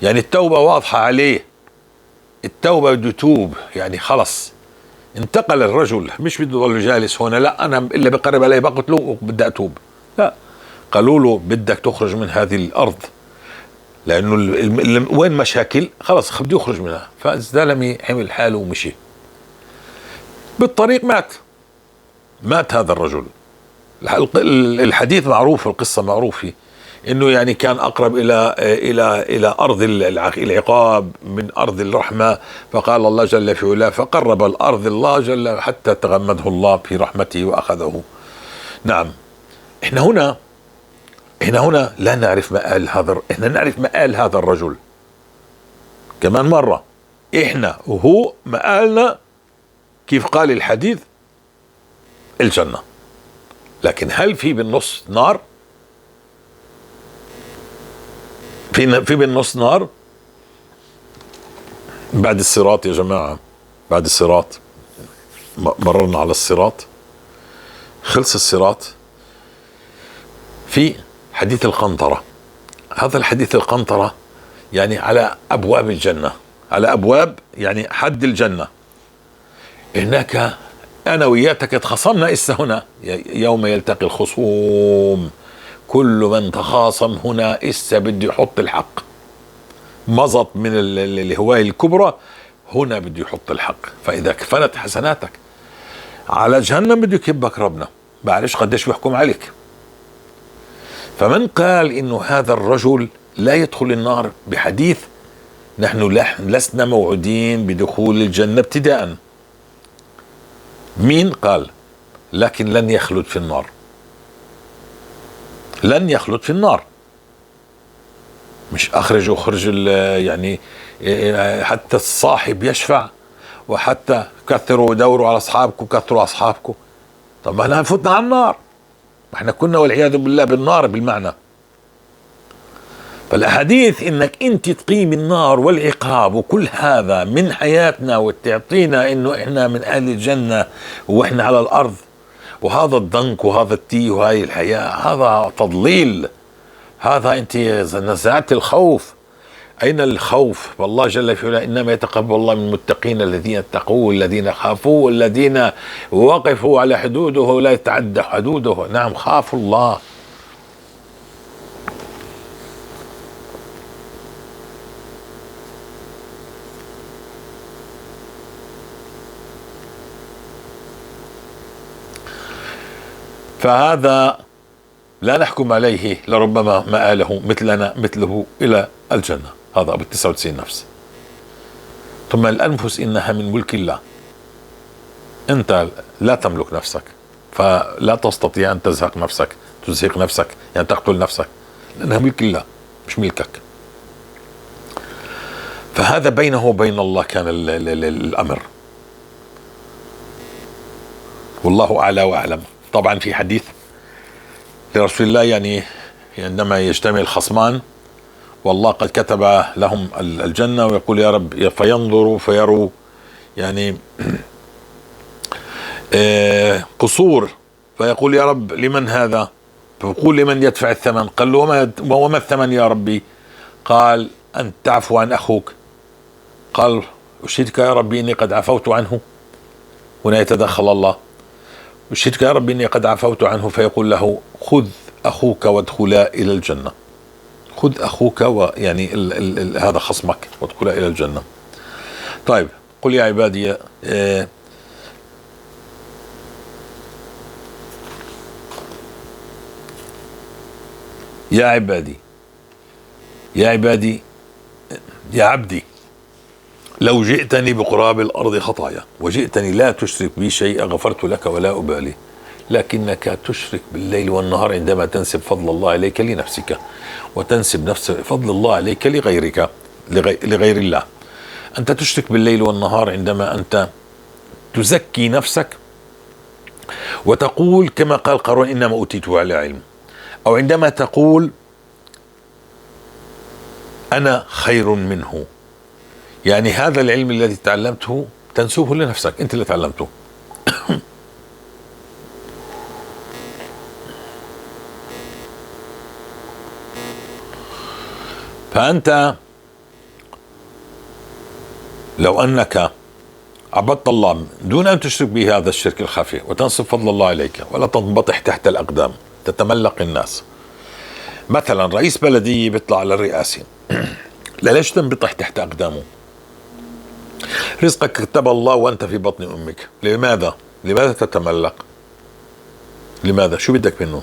يعني التوبة واضحة عليه، التوبة بده يتوب، يعني خلص انتقل الرجل، مش بده يضل جالس هنا، لا أنا اللي بقرب علي بقتله وبدي أتوب، لا، قالوا له بدك تخرج من هذه الأرض لأنه وين مشاكل خلص بده يخرج منها. فالزلمة حمل حاله ومشي، بالطريق مات هذا الرجل. الحديث معروف والقصة معروفة، انه يعني كان اقرب الى الى الى ارض العقاب من ارض الرحمة، فقال الله جل في علاه فقرب الارض الله جل حتى تغمده الله في رحمته واخذه. نعم احنا هنا لا نعرف مآل هذا، احنا نعرف مآل هذا الرجل كمان مرة، احنا وهو مآلنا كيف قال الحديث الجنة، لكن هل في بالنص نار؟ في بالنص نار بعد الصراط يا جماعة، بعد الصراط مررنا على الصراط، خلص الصراط، في حديث القنطرة. هذا الحديث القنطرة يعني على أبواب الجنة، على أبواب يعني حد الجنة. هناك أنا وياتك تخاصمنا إسا هنا، يوم يلتقي الخصوم كل من تخاصم هنا إسا بده يحط الحق، مزط من الهواية الكبرى هنا بده يحط الحق. فإذا كفلت حسناتك على جهنم بده يكبك ربنا، بعرفش قديش بيحكم عليك. فمن قال إنه هذا الرجل لا يدخل النار بحديث نحن لسنا موعودين بدخول الجنة ابتداء، مين قال؟ لكن لن يخلد في النار، لن يخلد في النار، مش أخرج وخرج يعني حتى الصاحب يشفع، وحتى كثروا ودوروا على أصحابكم، كثروا أصحابكم. طب ما احنا فتنا على النار، ما احنا كنا والعياذ بالله بالنار بالمعنى. فالأحاديث إنك أنت تقيم النار والعقاب وكل هذا من حياتنا وتعطينا إنه إحنا من أهل الجنة وإحنا على الأرض، وهذا الضنك وهذا التيه وهاي الحياة، هذا تضليل، هذا أنت نزعت الخوف. أين الخوف؟ والله جل في علاه إنما يتقبل الله من المتقين الذين اتقوا الذين خافوا الذين وقفوا على حدوده ولا يتعدى حدوده. نعم خافوا الله. فهذا لا نحكم عليه، لربما مآله مثلنا مثله إلى الجنة. هذا أبو 99 نفس. ثم الأنفس إنها من ملك الله، أنت لا تملك نفسك، فلا تستطيع أن تزهق نفسك، تزهق نفسك يعني تقتل نفسك، لأنها ملك الله مش ملكك. فهذا بينه وبين الله كان الأمر، والله أعلى وأعلم. طبعا في حديث لرسول الله يعني عندما يجتمع الخصمان والله قد كتب لهم الجنة، ويقول يا رب، فينظروا فيروا يعني قصور، فيقول يا رب لمن هذا؟ فيقول لمن يدفع الثمن؟ قال له وما الثمن يا ربي؟ قال أن تعفو عن أخوك. قال أشهدك يا ربي إني قد عفوت عنه. هنا يتدخل الله، أشهدك يا ربي إني قد عفوت عنه، فيقول له خذ أخوك وادخلا إلى الجنة. خذ أخوك ويعني هذا خصمك وادخلا إلى الجنة. طيب قل يا عبادي يا عبادي يا عبادي يا عبدي لو جئتني بقراب الأرض خطايا وجئتني لا تشرك بي شيئا غفرت لك ولا أبالي، لكنك تشرك بالليل والنهار عندما تنسب فضل الله عليك لنفسك وتنسب نفس فضل الله عليك لغيرك، لغير الله. أنت تشرك بالليل والنهار عندما أنت تزكي نفسك وتقول كما قال قارون إنما أوتيته على علم، أو عندما تقول أنا خير منه. يعني هذا العلم الذي تعلمته تنسبه لنفسك، أنت اللي تعلمته. فأنت لو أنك عبدت الله دون أن تشرك به هذا الشرك الخفي وتنسب فضل الله عليك ولا تنبطح تحت الأقدام تتملق الناس. مثلا رئيس بلدية بيطلع على الرئاسة، لا ليش تنبطح تحت أقدامه؟ رزقك كتب الله وأنت في بطن أمك، لماذا؟ لماذا تتملق؟ لماذا؟ شو بدك منه؟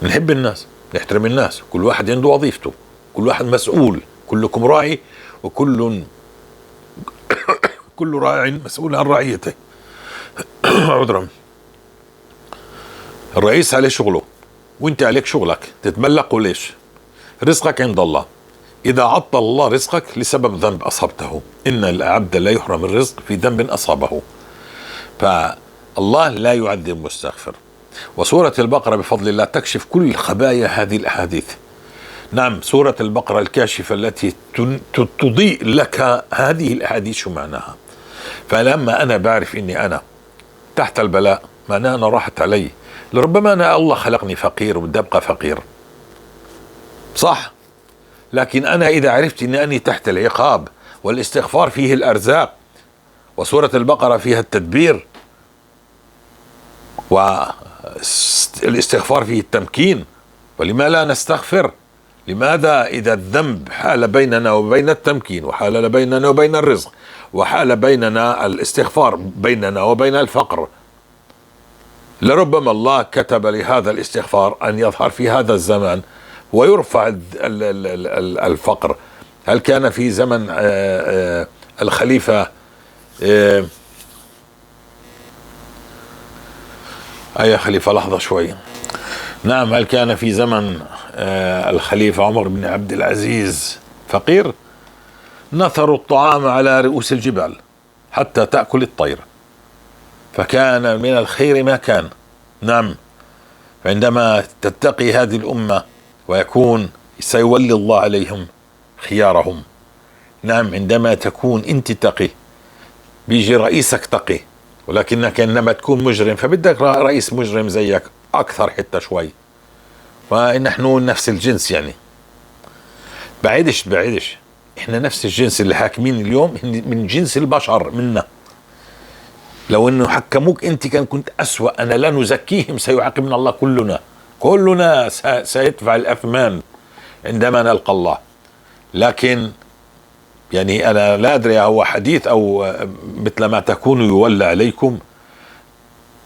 نحب الناس، نحترم الناس، كل واحد عنده وظيفته، كل واحد مسؤول، كلكم راعي وكل كل راع مسؤول عن رعيته. عذرا، الرئيس عليه شغله وانت عليك شغلك، تتملقوا ليش؟ رزقك عند الله، إذا عطل الله رزقك لسبب ذنب أصبته، إن العبد لا يحرم الرزق في ذنب أصابه، فالله لا يعذب مستغفر. وسورة البقرة بفضل الله تكشف كل خبايا هذه الأحاديث. نعم، سورة البقرة الكاشفة التي تضيء لك هذه الأحاديث شو معناها. فلما أنا بعرف إني أنا تحت البلاء معناها أنا راحت علي، لربما أنا الله خلقني فقير وبدي أبقى فقير، صح؟ لكن أنا إذا عرفت إني أني تحت العقاب، والاستغفار فيه الأرزاق، وسورة البقرة فيها التدبير، والاستغفار فيه التمكين، ولما لا نستغفر؟ لماذا إذا الذنب حال بيننا وبين التمكين، وحال بيننا وبين الرزق، وحال بيننا الاستغفار بيننا وبين الفقر؟ لربما الله كتب لهذا الاستغفار أن يظهر في هذا الزمان ويرفع الفقر. هل كان في زمن الخليفة أي خليفة؟ لحظة شوي. نعم، هل كان في زمن الخليفة عمر بن عبد العزيز فقير؟ نثروا الطعام على رؤوس الجبال حتى تأكل الطير، فكان من الخير ما كان. نعم، عندما تتقي هذه الأمة ويكون سيولي الله عليهم خيارهم. نعم، عندما تكون أنت تقي بيجي رئيسك تقي، ولكنك عندما تكون مجرم فبدك رئيس مجرم زيك أكثر حتى شوي، فنحن نفس الجنس يعني، بعيدش بعيدش، احنا نفس الجنس. اللي حاكمين اليوم من جنس البشر منا. لو انه حكموك انت كان كنت أسوأ. انا لا نزكيهم، سيعاقبنا الله كلنا، كلنا سيدفع الأثمان عندما نلقى الله. لكن يعني انا لا ادري هو حديث او مثل ما تكون يولى عليكم.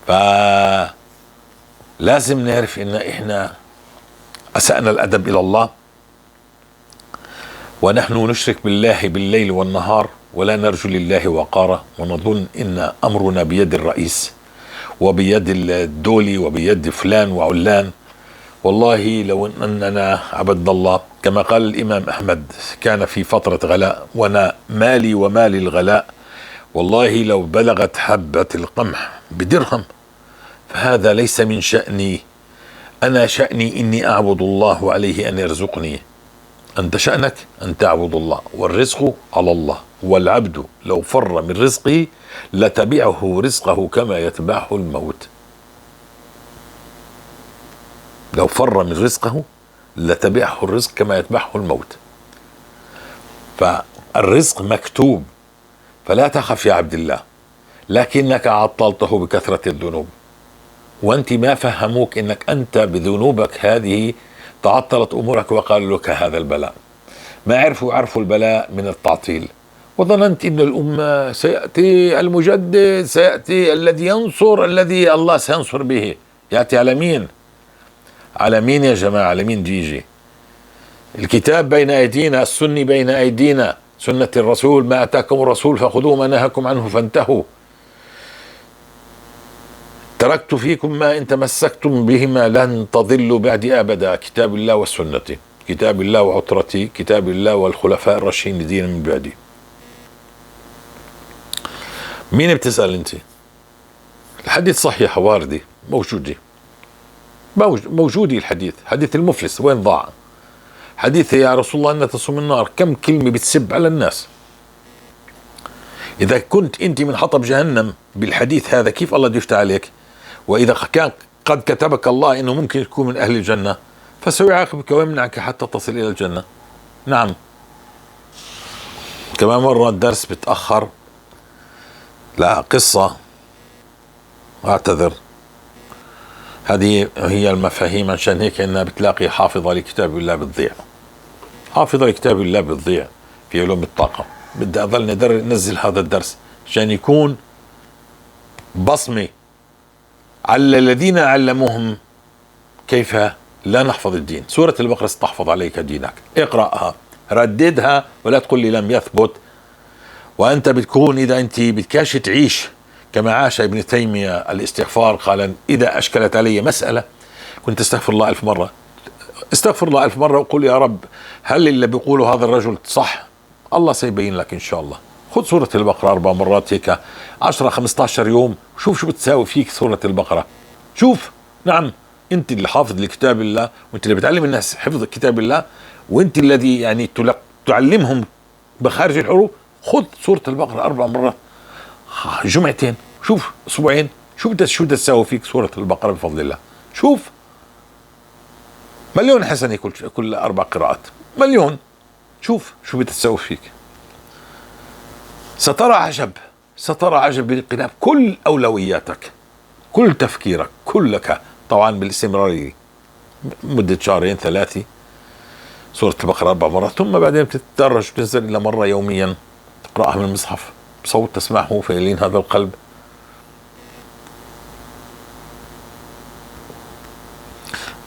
فلازم نعرف ان احنا اسأنا الادب الى الله، ونحن نشرك بالله بالليل والنهار ولا نرجو لله وقارا، ونظن ان امرنا بيد الرئيس وبيد الدولي وبيد فلان وعلان. والله لو أننا عبدنا الله كما قال الإمام أحمد، كان في فترة غلاء، وأنا مالي ومال الغلاء، والله لو بلغت حبة القمح بدرهم فهذا ليس من شأني، أنا شأني إني أعبد الله وعليه أن يرزقني. أنت شأنك أن تعبد الله، والرزق على الله، والعبد لو فر من رزقه لتبعه رزقه كما يتبعه الموت. لو فر من رزقه لتبعه الرزق كما يتبعه الموت. فالرزق مكتوب، فلا تخف يا عبد الله، لكنك عطلته بكثرة الذنوب، وانت ما فهموك انك انت بذنوبك هذه تعطلت امورك وقالوا لك هذا البلاء. ما عرفوا البلاء من التعطيل، وظننت ان الامه سياتي المجدد، سياتي الذي ينصر، الذي الله سينصر به. ياتي على مين؟ على مين يا جماعه؟ على مين جيجي؟ الكتاب بين ايدينا، السني بين ايدينا، سنه الرسول، ما اتاكم الرسول فخذوه، ما نهاكم عنه فانتهوا. تركت فيكم ما إن تمسكتم بهما لن تضلوا بعدي أبدا، كتاب الله وسنتي، كتاب الله وعترتي، كتاب الله والخلفاء الراشدين الذين من بعدي. مين بتسأل أنت؟ الحديث صحيح، واردي، موجودة، موجودي الحديث، حديث المفلس وين ضاع؟ حديث يا رسول الله أن تصوم النار، كم كلمة بتسب على الناس. إذا كنت أنت من حطب جهنم بالحديث هذا، كيف الله بده يفتح عليك؟ وإذا كان قد كتبك الله أنه ممكن تكون من أهل الجنة، فسيعاقبك ويمنعك حتى تصل إلى الجنة. نعم. كمان مرة الدرس بتأخر، لا قصة، أعتذر. هذه هي المفاهيم، عشان هيك إنها بتلاقي حافظة لكتاب الله بتضيع، حافظة لكتاب الله بتضيع في علوم الطاقة. بدي أظل ننزل هذا الدرس عشان يكون بصمة على الذين علموهم كيف لا نحفظ الدين. سورة البقرة ستحفظ عليك دينك، اقرأها، رددها، ولا تقول لي لم يثبت. وأنت بتكون إذا أنت بتكاش تعيش كما عاش ابن تيمية الاستغفار، قال إذا أشكلت علي مسألة كنت استغفر الله 1000 مرة، استغفر الله 1000 مرة وقول يا رب هل اللي بيقوله هذا الرجل صح؟ الله سيبين لك إن شاء الله. خذ سورة البقرة 4 مرات هيك 10 15 يوم، شوف شو بتساوي فيك سورة البقرة. شوف. نعم، أنت اللي حافظ لكتاب الله، وأنت اللي بتعلم الناس حفظ كتاب الله، وأنت الذي يعني تعلمهم بخارج الحروف. خذ سورة البقرة 4 مرات، جمعتين، شوف أسبوعين، شو بدها تساوي فيك سورة البقرة بفضل الله. شوف 1,000,000 حسنة كل 4 قراءات، 1,000,000. شوف شو بدها تساوي فيك. سترى عجب، سترى عجب بانقلاب كل أولوياتك، كل تفكيرك، كلك. طبعا بالاستمرارية مدة 2 3 شهور، سورة البقرة 4 مرات، ثم بعدين بتتدرج بتنزل إلى مرة يوميا تقرأها من المصحف بصوت تسمعه فيلين هذا القلب.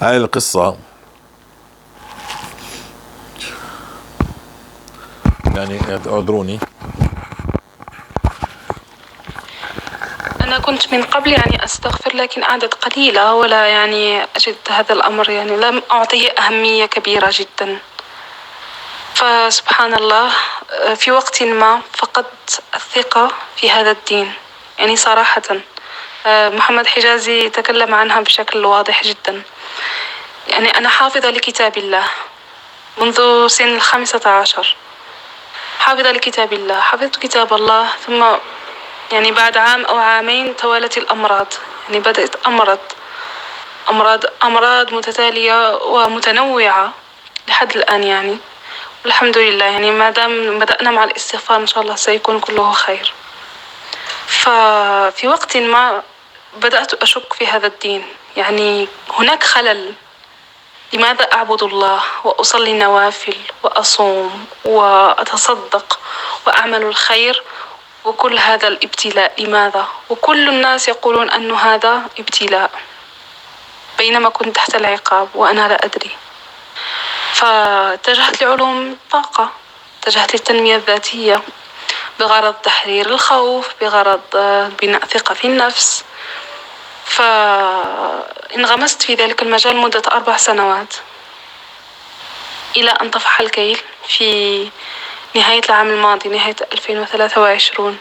هاي القصة يعني اعذروني. أنا كنت من قبل يعني أستغفر، لكن أعداد قليلة، ولا يعني أجد هذا الأمر يعني لم أعطيه أهمية كبيرة جدا. فسبحان الله في وقت ما فقدت الثقة في هذا الدين، يعني صراحة محمد حجازي تكلم عنها بشكل واضح جدا. يعني أنا حافظة لكتاب الله منذ سن 15، حافظة لكتاب الله، حفظت كتاب الله، ثم يعني بعد عام أو عامين توالت الأمراض، يعني بدأت أمرض أمراض متتالية ومتنوعة لحد الآن يعني، والحمد لله. يعني ما دام بدأنا مع الاستغفار إن شاء الله سيكون كله خير. ففي وقت ما بدأت أشك في هذا الدين، يعني هناك خلل. لماذا أعبد الله وأصلي النوافل وأصوم وأتصدق وأعمل الخير وكل هذا الابتلاء؟ لماذا؟ وكل الناس يقولون أن هذا ابتلاء، بينما كنت تحت العقاب وأنا لا أدري. فاتجهت لعلوم الطاقة، اتجهت للتنمية الذاتية بغرض تحرير الخوف، بغرض بناء ثقة في النفس. ف انغمست في ذلك المجال مدة 4 سنوات، إلى أن طفح الكيل في نهاية العام الماضي، نهاية 2023.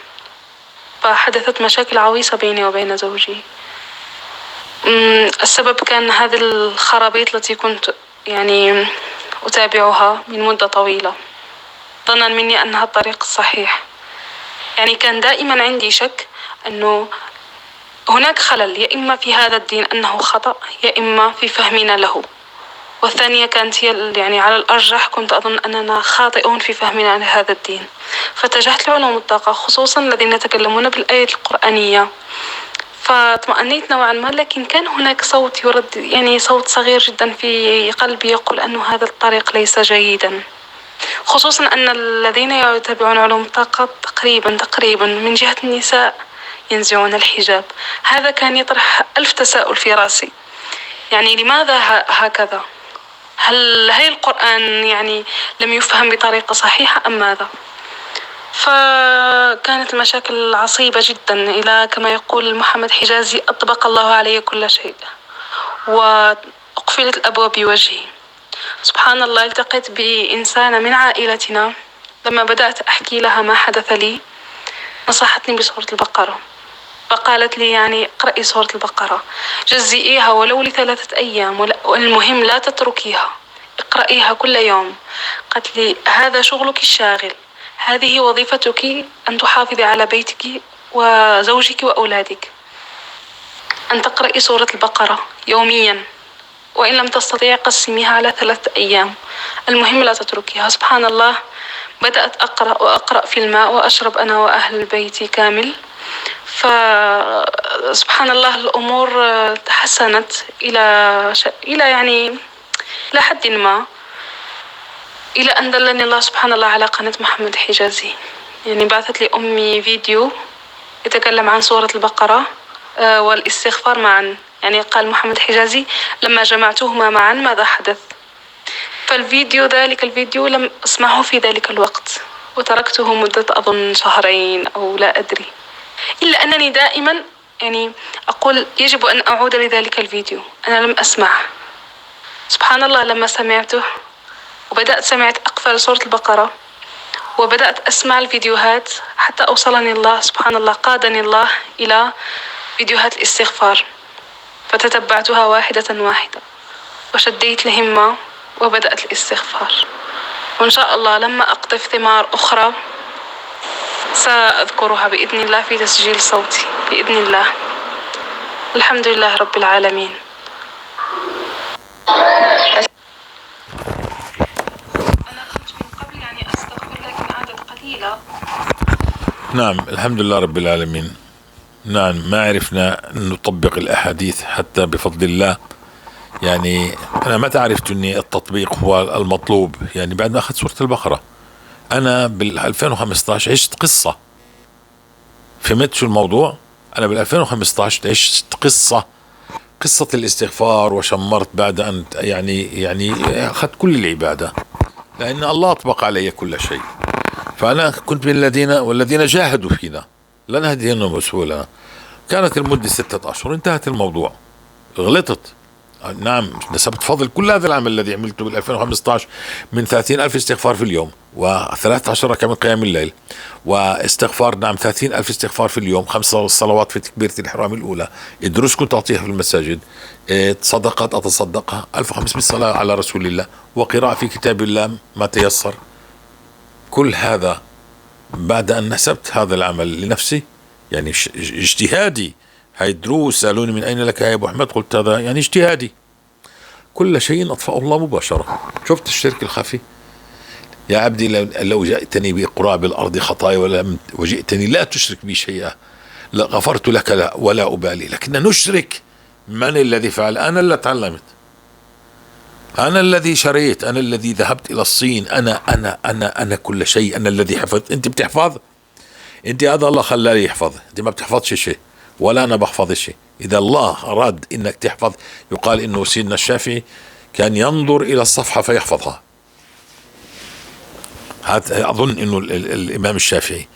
فحدثت مشاكل عويصة بيني وبين زوجي. السبب كان هذه الخرابيط التي كنت يعني أتابعها من مدة طويلة، ظنا مني أنها الطريق الصحيح. يعني كان دائما عندي شك أنه هناك خلل، يا إما في هذا الدين أنه خطأ، يا إما في فهمنا له. والثانية كانت هي يعني على الأرجح كنت أظن أننا خاطئون في فهمنا لهذا الدين. فاتجهت لعلوم الطاقة، خصوصا الذين يتكلمون بالآية القرآنية، فاطمأنيت نوعا ما. لكن كان هناك صوت يرد، يعني صوت صغير جدا في قلبي يقول أن هذا الطريق ليس جيدا، خصوصا أن الذين يتابعون علوم الطاقة تقريبا من جهة النساء ينزعون الحجاب. هذا كان يطرح 1000 تساؤل في رأسي، يعني لماذا هكذا؟ هل القرآن يعني لم يفهم بطريقة صحيحة أم ماذا؟ فكانت المشاكل عصيبة جدا، إلى كما يقول محمد حجازي أطبق الله علي كل شيء وأقفلت الأبواب بوجهي. سبحان الله، التقيت بإنسانة من عائلتنا، لما بدأت أحكي لها ما حدث لي نصحتني بسورة البقرة، فقالت لي يعني اقرأي سورة البقرة، جزئيها ولو ل3 أيام، والمهم لا تتركيها، اقرأيها كل يوم. قالت لي هذا شغلك الشاغل، هذه وظيفتك، أن تحافظي على بيتك وزوجك وأولادك، أن تقرأي سورة البقرة يوميا، وإن لم تستطيعي قسميها على 3 أيام، المهم لا تتركيها. سبحان الله، بدأت أقرأ وأقرأ في الماء وأشرب أنا وأهل بيتي كامل. فسبحان الله الأمور تحسنت إلى يعني إلى حد ما، إلى أن دلني الله سبحان الله على قناة محمد حجازي. يعني بعثت لي أمي فيديو يتكلم عن سورة البقرة والاستغفار معا. يعني قال محمد حجازي لما جمعتهما معا ماذا حدث؟ فالفيديو ذلك الفيديو لم أسمعه في ذلك الوقت، وتركته مدة أظن شهرين أو لا أدري، إلا أنني دائما يعني أقول يجب أن أعود لذلك الفيديو، أنا لم أسمعه. سبحان الله لما سمعته وبدأت سمعت أقفل سورة البقرة وبدأت أسمع الفيديوهات حتى أوصلني الله سبحان الله، قادني الله إلى فيديوهات الاستغفار، فتتبعتها واحدة واحدة وشديت الهمة وبدأت الاستغفار. وإن شاء الله لما أقطف ثمار أخرى سأذكرها بإذن الله في تسجيل صوتي بإذن الله. الحمد لله رب العالمين. أنا كنت من قبل يعني أستغفر لكن أعداد قليلة. نعم الحمد لله رب العالمين. نعم ما عرفنا نطبق الأحاديث حتى بفضل الله. يعني أنا متى عرفت أني التطبيق هو المطلوب؟ يعني بعد ما أخذت سورة البقرة. أنا بال2015 عشت قصة، فهمت شو الموضوع؟ أنا بال2015 عشت قصة الاستغفار، وشمرت بعد أن يعني أخذت كل العبادة، لأن الله أطبق علي كل شيء. فأنا كنت من الذين والذين جاهدوا فينا لنهدينهم سبلنا. كانت المدة 6 أشهر، انتهت الموضوع. غلطت، نعم نسبت فضل كل هذا العمل الذي عملته بال2015 من 30,000 استغفار في اليوم، و13 ركعة من قيام الليل، واستغفار نعم 30,000 استغفار في اليوم، 5 صلوات في تكبيرة الإحرام الأولى، الدروس كنت أعطيها في المساجد، صدقات أتصدقها، 1500 صلاة على رسول الله، وقراءة في كتاب الله ما تيسر. كل هذا بعد أن نسبت هذا العمل لنفسي، يعني اجتهادي. هاي الدروس سألوني من أين لك يا أبو أحمد، قلت هذا يعني اجتهادي. كل شيء أطفأه الله مباشرة. شفت الشرك الخفي؟ يا عبدي لو جئتني بقراب الأرض خطايا ولم وجئتني لا تشرك بي شيئا لغفرت لك لا ولا أبالي. لكن نشرك. من الذي فعل؟ أنا اللي تعلمت، أنا الذي شريت، أنا الذي ذهبت إلى الصين، أنا أنا أنا أنا كل شيء، أنا الذي حفظت. أنت بتحفظ؟ أنت هذا الله خلاني يحفظ، أنت ما بتحفظش شيء ولا أنا بحفظ شيء. إذا الله أراد إنك تحفظ، يقال إنه سيدنا الشافعي كان ينظر إلى الصفحة فيحفظها. هذا أظن إنه الإمام الشافعي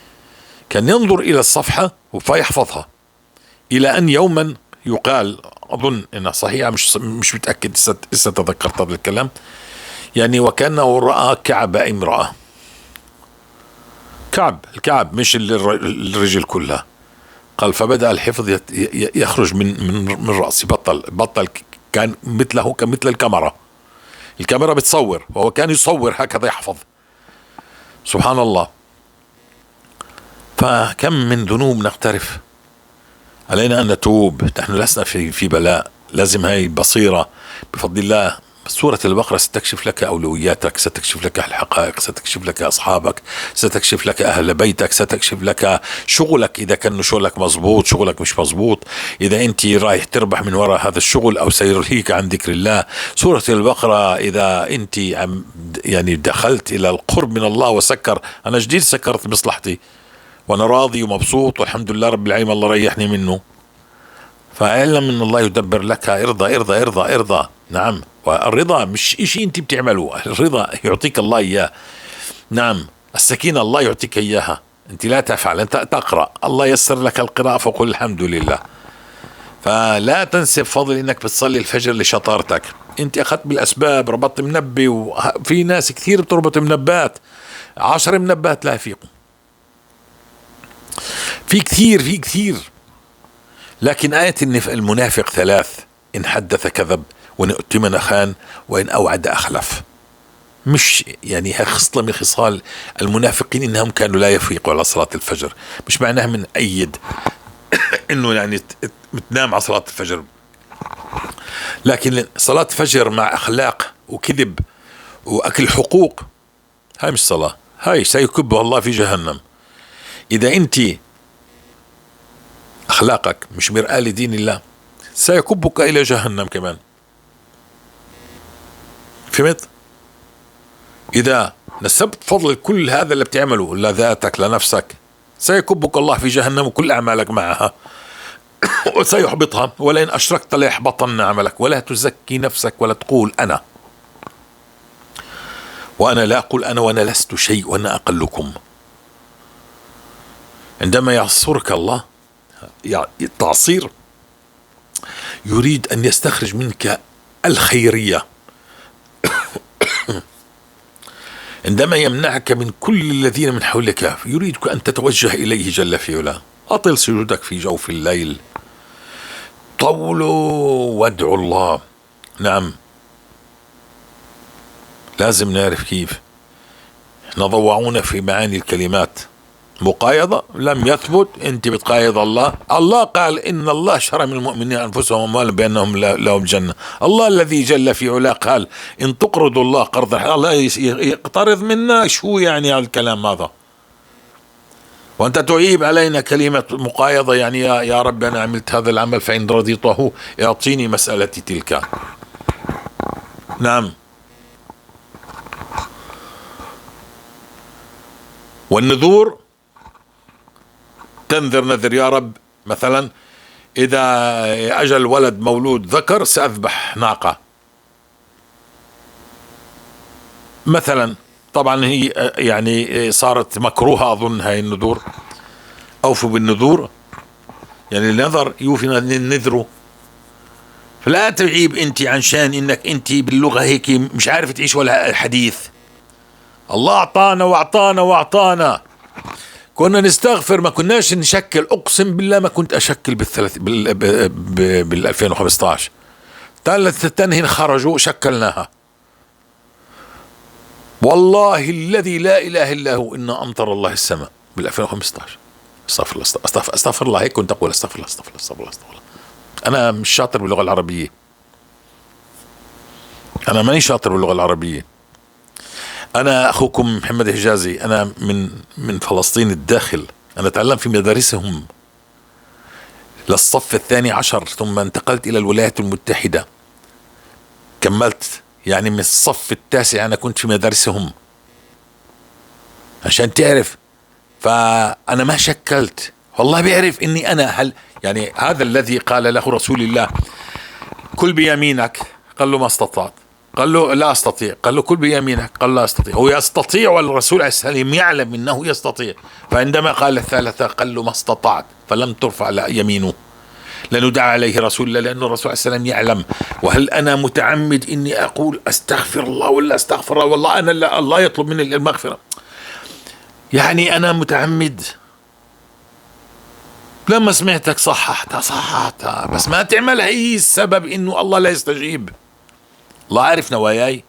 كان ينظر إلى الصفحة فيحفظها، إلى أن يوما يقال، أظن أنها صحيحة، مش متأكد، لسه تذكرت هذا الكلام، يعني وكأنه رأى كعب امرأة، كعب، الكعب مش الرجل كلها. قال فبدأ الحفظ يخرج من رأسي، بطل كان مثله كمثل الكاميرا، الكاميرا بتصور وهو كان يصور هكذا يحفظ. سبحان الله. فكم من ذنوب نقترف، علينا أن نتوب، نحن لسنا في بلاء، لازم هاي بصيرة بفضل الله. سورة البقرة ستكشف لك أولوياتك، ستكشف لك الحقائق، ستكشف لك أصحابك، ستكشف لك أهل بيتك، ستكشف لك شغلك إذا كان شغلك مزبوط شغلك مش مزبوط، إذا أنت رايح تربح من وراء هذا الشغل أو سيلهيك عن ذكر الله. سورة البقرة إذا أنت دخلت إلى القرب من الله وسكر، أنا جديد سكرت مصلحتي وأنا راضي ومبسوط والحمد لله رب العالمين، الله ريحني منه. فاعلم أن الله يدبر لك، ارضى ارضى ارضى ارضى. نعم، والرضا مش إشي أنت بتعمله، الرضا يعطيك الله إياه. نعم، السكينة الله يعطيك إياها، أنت لا تفعل، أنت تقرأ، الله يسر لك القراءة فقل الحمد لله. فلا تنسب فضل إنك بتصلي الفجر لشطارتك، أنت أخذت بالأسباب، ربطت منبه، وفي ناس كثير بتربط منبات، 10 منبات لا يفيقوا، في كثير في كثير. لكن آية المنافق 3: إن حدث كذب، وإن اؤتمن خان، وإن أوعد أخلف. مش يعني خصلة من خصال المنافقين إنهم كانوا لا يفيقوا على صلاة الفجر، مش معناها من أيد إنه تنام على صلاة الفجر، لكن صلاة فجر مع أخلاق وكذب وأكل حقوق، هاي مش صلاة، هاي سيكبها الله في جهنم. إذا أنت أخلاقك مش مرآة لدين الله سيكبك إلى جهنم كمان. فهمت؟ إذا نسبت فضل كل هذا اللي بتعمله لذاتك لنفسك سيكبك الله في جهنم وكل أعمالك معها وسيحبطها. ولئن أشركت ليحبطن عملك. ولا تزكي نفسك ولا تقول أنا، وأنا لا أقول أنا، وأنا لست شيء وأنا أقلكم. عندما يعصرك الله التعصير يريد أن يستخرج منك الخيرية. عندما يمنعك من كل الذين من حولك يريدك أن تتوجه إليه جل في علاه. أطل سجودك في جوف الليل، طولوا وادعوا الله. نعم، لازم نعرف كيف نضوعون في معاني الكلمات. مقايضة لم يثبت، أنت بتقايض الله. الله قال إن الله شرى من المؤمنين أنفسهم وأموالهم بأنهم لهم جنة. الله الذي جل في علاه قال إن تقرضوا الله قرضا، الله يقترض منا. شو يعني هذا الكلام هذا؟ وأنت تعيب علينا كلمة مقايضة، يعني يا رب أنا عملت هذا العمل فإن رضيته اعطيني مسألتي تلك. نعم. والنذور تنذر نذر يا رب مثلا إذا أجل ولد مولود ذكر سأذبح ناقة مثلا. طبعا هي صارت مكروهة أظن هاي النذور. أوفوا بالنذور، يعني النذر يوفي نذره. فلا تعيب أنت عن شان إنك أنت باللغة هيك مش عارف تعيش ولا الحديث. الله أعطانا وأعطانا وأعطانا، كنا نستغفر ما كناش نشكل. أقسم بالله ما كنت أشكل بال 2015. ثالث تنهن خرجوا شكلناها. والله الذي لا إله إلا هو إن أمطر الله السماء بال 2015. استغفر الله، استغفر الله، هيك كنت أقول استغفر الله استغفر الله استغفر الله استغفر الله. أنا مش شاطر باللغة العربية، أنا ماني شاطر باللغة العربية. أنا أخوكم محمد حجازي، أنا من فلسطين الداخل. أنا تعلمت في مدارسهم للصف 12، ثم انتقلت إلى الولايات المتحدة، كملت من الصف 9 أنا كنت في مدارسهم عشان تعرف. فأنا ما شكلت، والله بيعرف إني أنا هل هذا الذي قال له رسول الله كل بيمينك، قال له ما استطعت، قال له لا أستطيع، قال له كل بيمينك، قال لا أستطيع. هو يستطيع والرسول عليه السلام يعلم أنه يستطيع. فعندما قال الثالثة قال له ما استطعت، فلم ترفع يمينه. لأنه دعا عليه رسول الله، لأنه الرسول عليه السلام يعلم. وهل أنا متعمد إني أقول أستغفر الله ولا أستغفر الله؟ والله أنا لا، الله يطلب مني المغفرة، يعني أنا متعمد. لما سمعتك صححتها، بس ما تعمل هي السبب إنه الله لا يستجيب. الله عارف نواياي.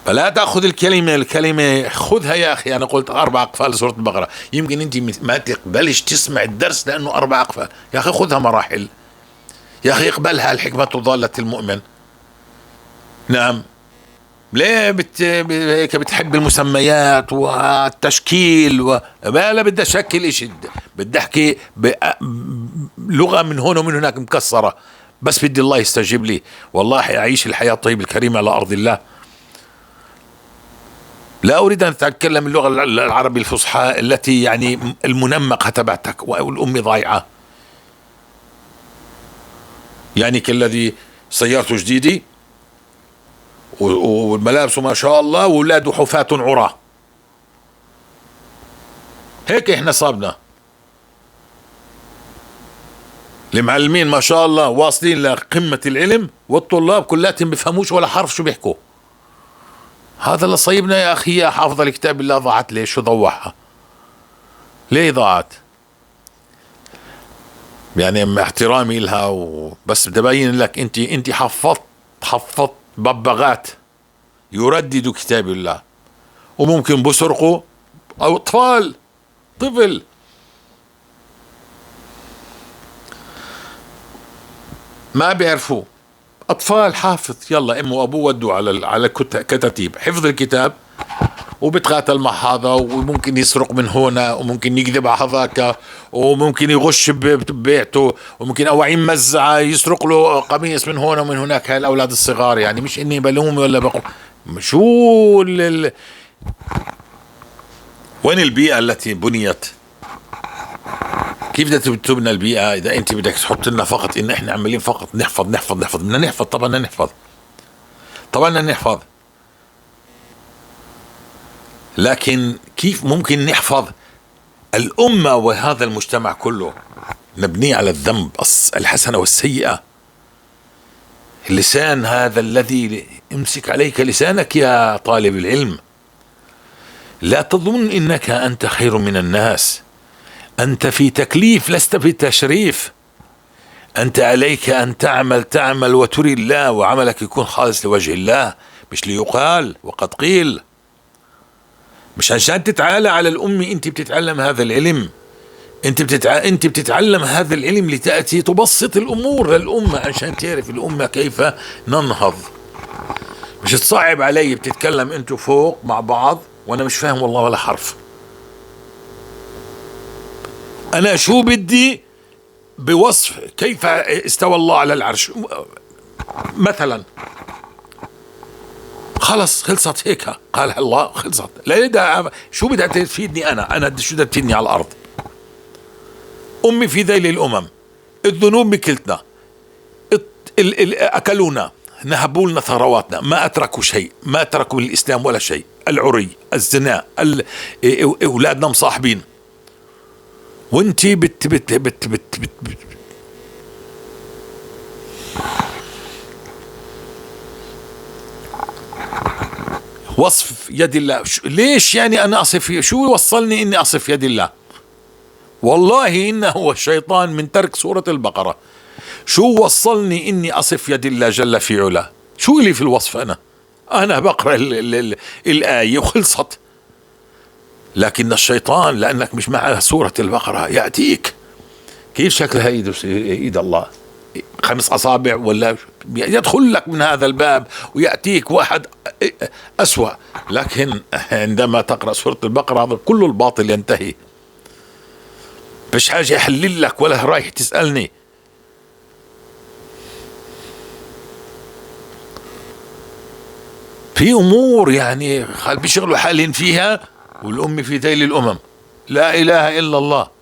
فلا تأخذ الكلمة خذها يا أخي. أنا قلت 4 أقفال سورة البقرة، يمكن أنت ما تقبلش تسمع الدرس لأنه 4 أقفال. يا أخي خذها مراحل، يا أخي اقبلها. الحكمة ضالة المؤمن. نعم، ليه هيك بتحب المسميات والتشكيل ما لا بدي أشكل إشي، بدي أحكي لغة من هون ومن هناك مكسرة، بس بدي الله يستجيب لي، والله أعيش الحياة الطيبة الكريمة على أرض الله. لا أريد أن أتكلم اللغة العربية الفصحى التي المنمقة تبعتك والأم ضايعة، يعني كالذي سيارته جديدة والملابس ما شاء الله وولاده حفاة عراة. هيك احنا صابنا المعلمين ما شاء الله واصلين لقمة العلم، والطلاب كلاتهم بفهموش ولا حرف شو بيحكوا. هذا اللي صيبنا يا أخي، يا حافظ الكتاب الله ضاعت. ليش؟ شو ضوعها؟ ليه ضاعت؟ مع احترامي لها بس بدي ابين لك انت حفظت ببغات يرددوا كتاب الله، وممكن بسرقوا او اطفال، طفل ما بيعرفوا، اطفال حافظ، يلا امه وابوه ودوا على كتاتيب حفظ الكتاب، وبتقاتل مع هذا، وممكن يسرق من هنا، وممكن يكذب على هذاك، وممكن يغش ببيعته، وممكن أواعي مزعة يسرق له قميص من هنا ومن هناك. هاي الأولاد الصغار، مش إني بلوم ولا بقول شو وين البيئة التي بنيت؟ كيف بدها تبنى البيئة إذا أنت بدك تحط لنا فقط إن إحنا عمالين فقط نحفظ نحفظ نحفظ؟ بدنا نحفظ، طبعا بدنا نحفظ، طبعا بدنا نحفظ، لكن كيف ممكن نحفظ الأمة وهذا المجتمع كله مبني على الذنب، الحسنة والسيئة؟ اللسان هذا الذي امسك عليك لسانك يا طالب العلم، لا تظن إنك أنت خير من الناس، أنت في تكليف لست في تشريف. أنت عليك أن تعمل وتري الله، وعملك يكون خالص لوجه الله، مش ليقال وقد قيل، مش عشان تتعالى على الأمة. أنت بتتعلم هذا العلم، أنت بتتعلم هذا العلم لتأتي تبسط الأمور للأمة، عشان تعرف الأمة كيف ننهض، مش تصعب علي. بتتكلم أنتوا فوق مع بعض وأنا مش فاهم والله ولا حرف. أنا شو بدي بوصف كيف استوى الله على العرش مثلا؟ خلص، خلصت هيك، قال الله خلصت. لا ده شو بدها تفيدني أنا؟ أنا شو بدها تفيدني على الأرض؟ أمي في ذيل الأمم، الذنوب مكلتنا، أكلونا، نهبوا لنا ثرواتنا، ما أتركوا شيء، ما تركوا الإسلام ولا شيء، العري، الزنا، أولادنا مصاحبين، وانتي بت بت بت بت بت بت. وصف يد الله، ليش يعني أنا أصف؟ شو وصلني إني أصف يد الله؟ والله إنه هو الشيطان من ترك سورة البقرة. شو وصلني إني أصف يد الله جل في علاه؟ شو اللي في الوصف؟ أنا بقرأ الآية وخلصت. لكن الشيطان لأنك مش مع سورة البقرة يأتيك كيف شكلها إيد الله؟ 5 أصابع ولا يدخل لك من هذا الباب ويأتيك واحد أسوأ. لكن عندما تقرأ سورة البقرة هذا كل الباطل ينتهي، مش حاجة يحلل لك ولا رايح تسألني. في أمور بيشغلوا حالهم فيها، والأم في ذيل الأمم. لا إله إلا الله.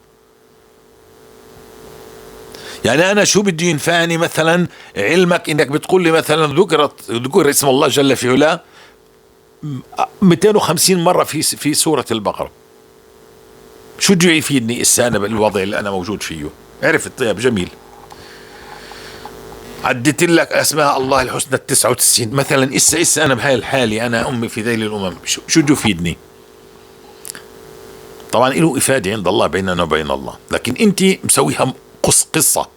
أنا شو بدي ينفعني مثلا علمك إنك بتقول لي مثلا ذكر اسم الله جل في علاه 250 مرة في سورة البقرة. شو بده يفيدني إسا أنا بالوضع اللي أنا موجود فيه؟ عرفت؟ طيب جميل، عديت لك أسماء الله الحسنى 99 مثلا. إسا أنا بهاي الحالة، أنا أمي في ذيل الأمم، شو بده يفيدني؟ طبعا له إفادة عند الله، بيننا وبين الله، لكن أنت مسويها قصة،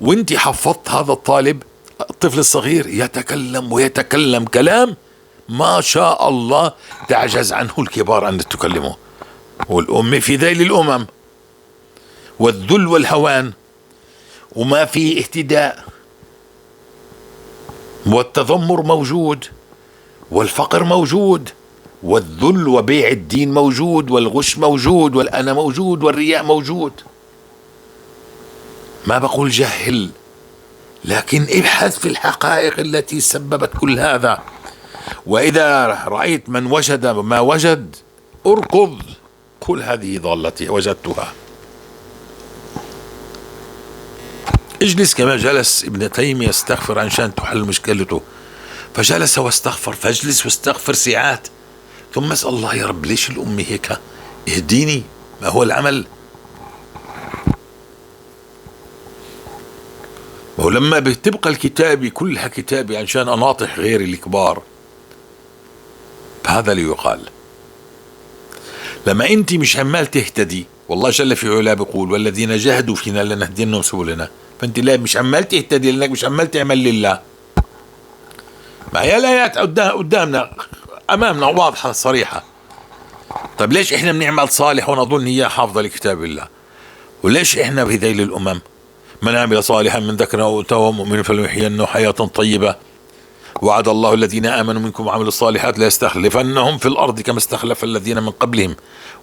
وأنت حفظت هذا الطالب الطفل الصغير يتكلم ويتكلم كلام ما شاء الله تعجز عنه الكبار أن تكلمه. والأمة في ذيل الأمم والذل والهوان، وما في اهتداء، والتذمر موجود، والفقر موجود، والذل وبيع الدين موجود، والغش موجود، والأنا موجود، والرياء موجود. ما بقول جهل، لكن ابحث في الحقائق التي سببت كل هذا. وإذا رأيت من وجد ما وجد اركض، قل هذه ضالتي وجدتها. اجلس كما جلس ابن تيمية يستغفر عشان تحل مشكلته، فجلس واستغفر، فاجلس واستغفر ساعات، ثم اسأل الله يا رب ليش الأمة هيك، اهديني، ما هو العمل؟ ولما بتبقى الكتابة كلها كتابة عشان أناطح غير الكبار، فهذا ليقال. لما أنت مش عمال تهتدي، والله جل في علاه بيقول والذين جاهدوا فينا لنهدينهم سبلنا، فأنت لا مش عمال تهتدي لأنك مش عمال تعمل لله. ما هي الآيات قدامنا أمامنا واضحة صريحة. طيب ليش إحنا بنعمل صالح ونظن هي حافظة لكتاب الله؟ وليش إحنا في ذيل الأمم؟ من عمل صالحا من ذكر أو أنثى وهو مؤمن فليحيينه حياة طيبة وعد الله الذين آمنوا منكم وعملوا الصالحات ليستخلفنهم في الأرض كما استخلف الذين من قبلهم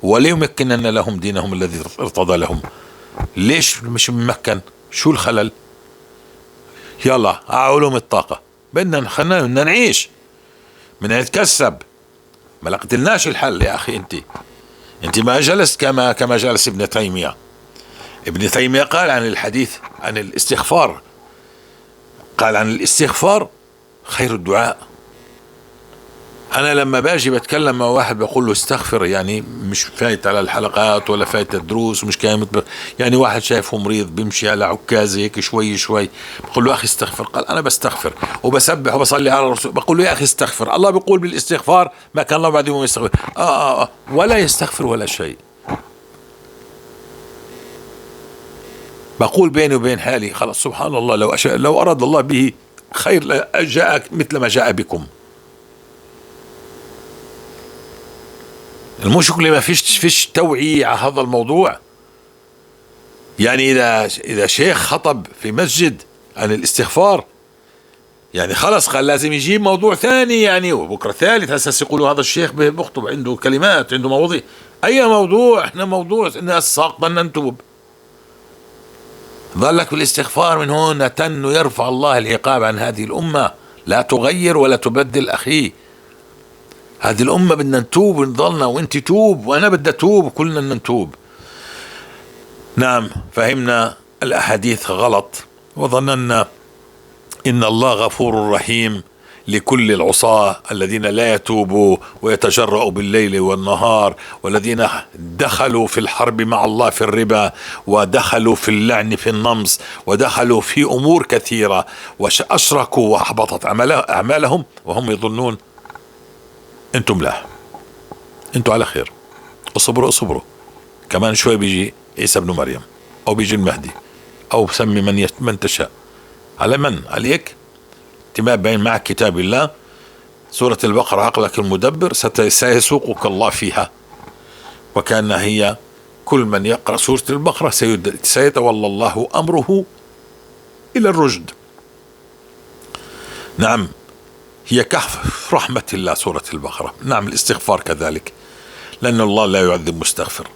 وليمكنن لهم دينهم الذي ارتضى لهم. ليش مش ممكن؟ شو الخلل؟ يلا علوم الطاقة، بدنا خلينا بدنا نعيش، بدنا نتكسب، ما لقيتلناش الحل يا أخي. أنت ما جلست كما جلس ابن تيمية. ابن تيمية قال عن الحديث عن الاستغفار، قال عن الاستغفار خير الدعاء. أنا لما باجي بتكلم مع واحد بقول له استغفر، يعني مش فايت على الحلقات ولا فايت الدروس، مش كامل، يعني واحد شايفه مريض بيمشي على عكازه هيك شوي شوي، بقول له أخي استغفر، قال أنا بستغفر وبسبح وبصلي على الرسول. بقول له يا أخي استغفر، الله بيقول بالاستغفار ما كان الله بعد يوم يستغفر، ولا يستغفر ولا شيء. بقول بيني وبين حالي خلاص سبحان الله، لو أراد الله به خير جاء مثل ما جاء بكم. المشكلة ما فيش توعية على هذا الموضوع. يعني إذا شيخ خطب في مسجد عن الاستغفار، يعني خلص قال لازم يجيب موضوع ثاني، يعني وبكرة ثالث أساس يقولوا هذا الشيخ بخطب عنده كلمات عنده مواضيع. أي موضوع؟ إحنا موضوع الناس ساقطة نتوب. ظلك بالاستغفار من هون تن يرفع الله العقاب عن هذه الأمة. لا تغير ولا تبدل أخي، هذه الأمة بدنا نتوب ونضلنا، وانت توب وأنا بدي أتوب، كلنا بدنا نتوب. نعم، فهمنا الأحاديث غلط وظننا إن الله غفور رحيم لكل العصاة الذين لا يتوبوا ويتجرؤوا بالليل والنهار، والذين دخلوا في الحرب مع الله في الربا، ودخلوا في اللعن في النمص، ودخلوا في أمور كثيرة، وأشركوا وأحبطت أعمالهم وهم يظنون أنتم لا، أنتم على خير، اصبروا اصبروا، كمان شوي بيجي عيسى بن مريم أو بيجي المهدي أو سمي من تشاء. على من؟ عليك؟ ما بين معك كتاب الله، سورة البقرة عقلك المدبر سيسوقك الله فيها، وكان هي كل من يقرأ سورة البقرة سيتولى الله أمره إلى الرشد. نعم، هي كهف رحمة الله سورة البقرة. نعم، الاستغفار كذلك، لأن الله لا يعذب مستغفر.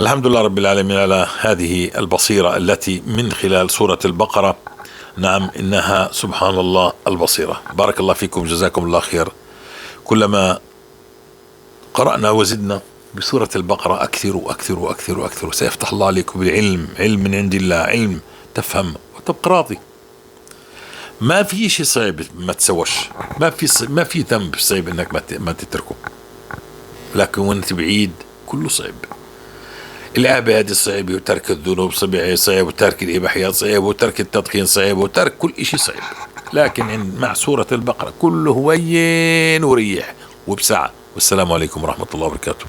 الحمد لله رب العالمين على هذه البصيرة التي من خلال سورة البقرة. نعم، إنها سبحان الله البصيرة. بارك الله فيكم، جزاكم الله خير. كلما قرأنا وزدنا بسورة البقرة أكثر وأكثر وأكثر وأكثر، سيفتح الله عليكم بالعلم، علم من عند الله، علم تفهم وتبقى راضي. ما في شيء صعب ما تسوش، ما في ذنب صعب إنك ما تتركه، لكن وانت بعيد كله صعب. العبادة صعبة، وترك الذنوب صعب، وترك الإباحيات صعب، وترك التدخين صعب، وترك كل إشي صعب. لكن مع سورة البقرة كله هوين وريح وبسعة. والسلام عليكم ورحمة الله وبركاته.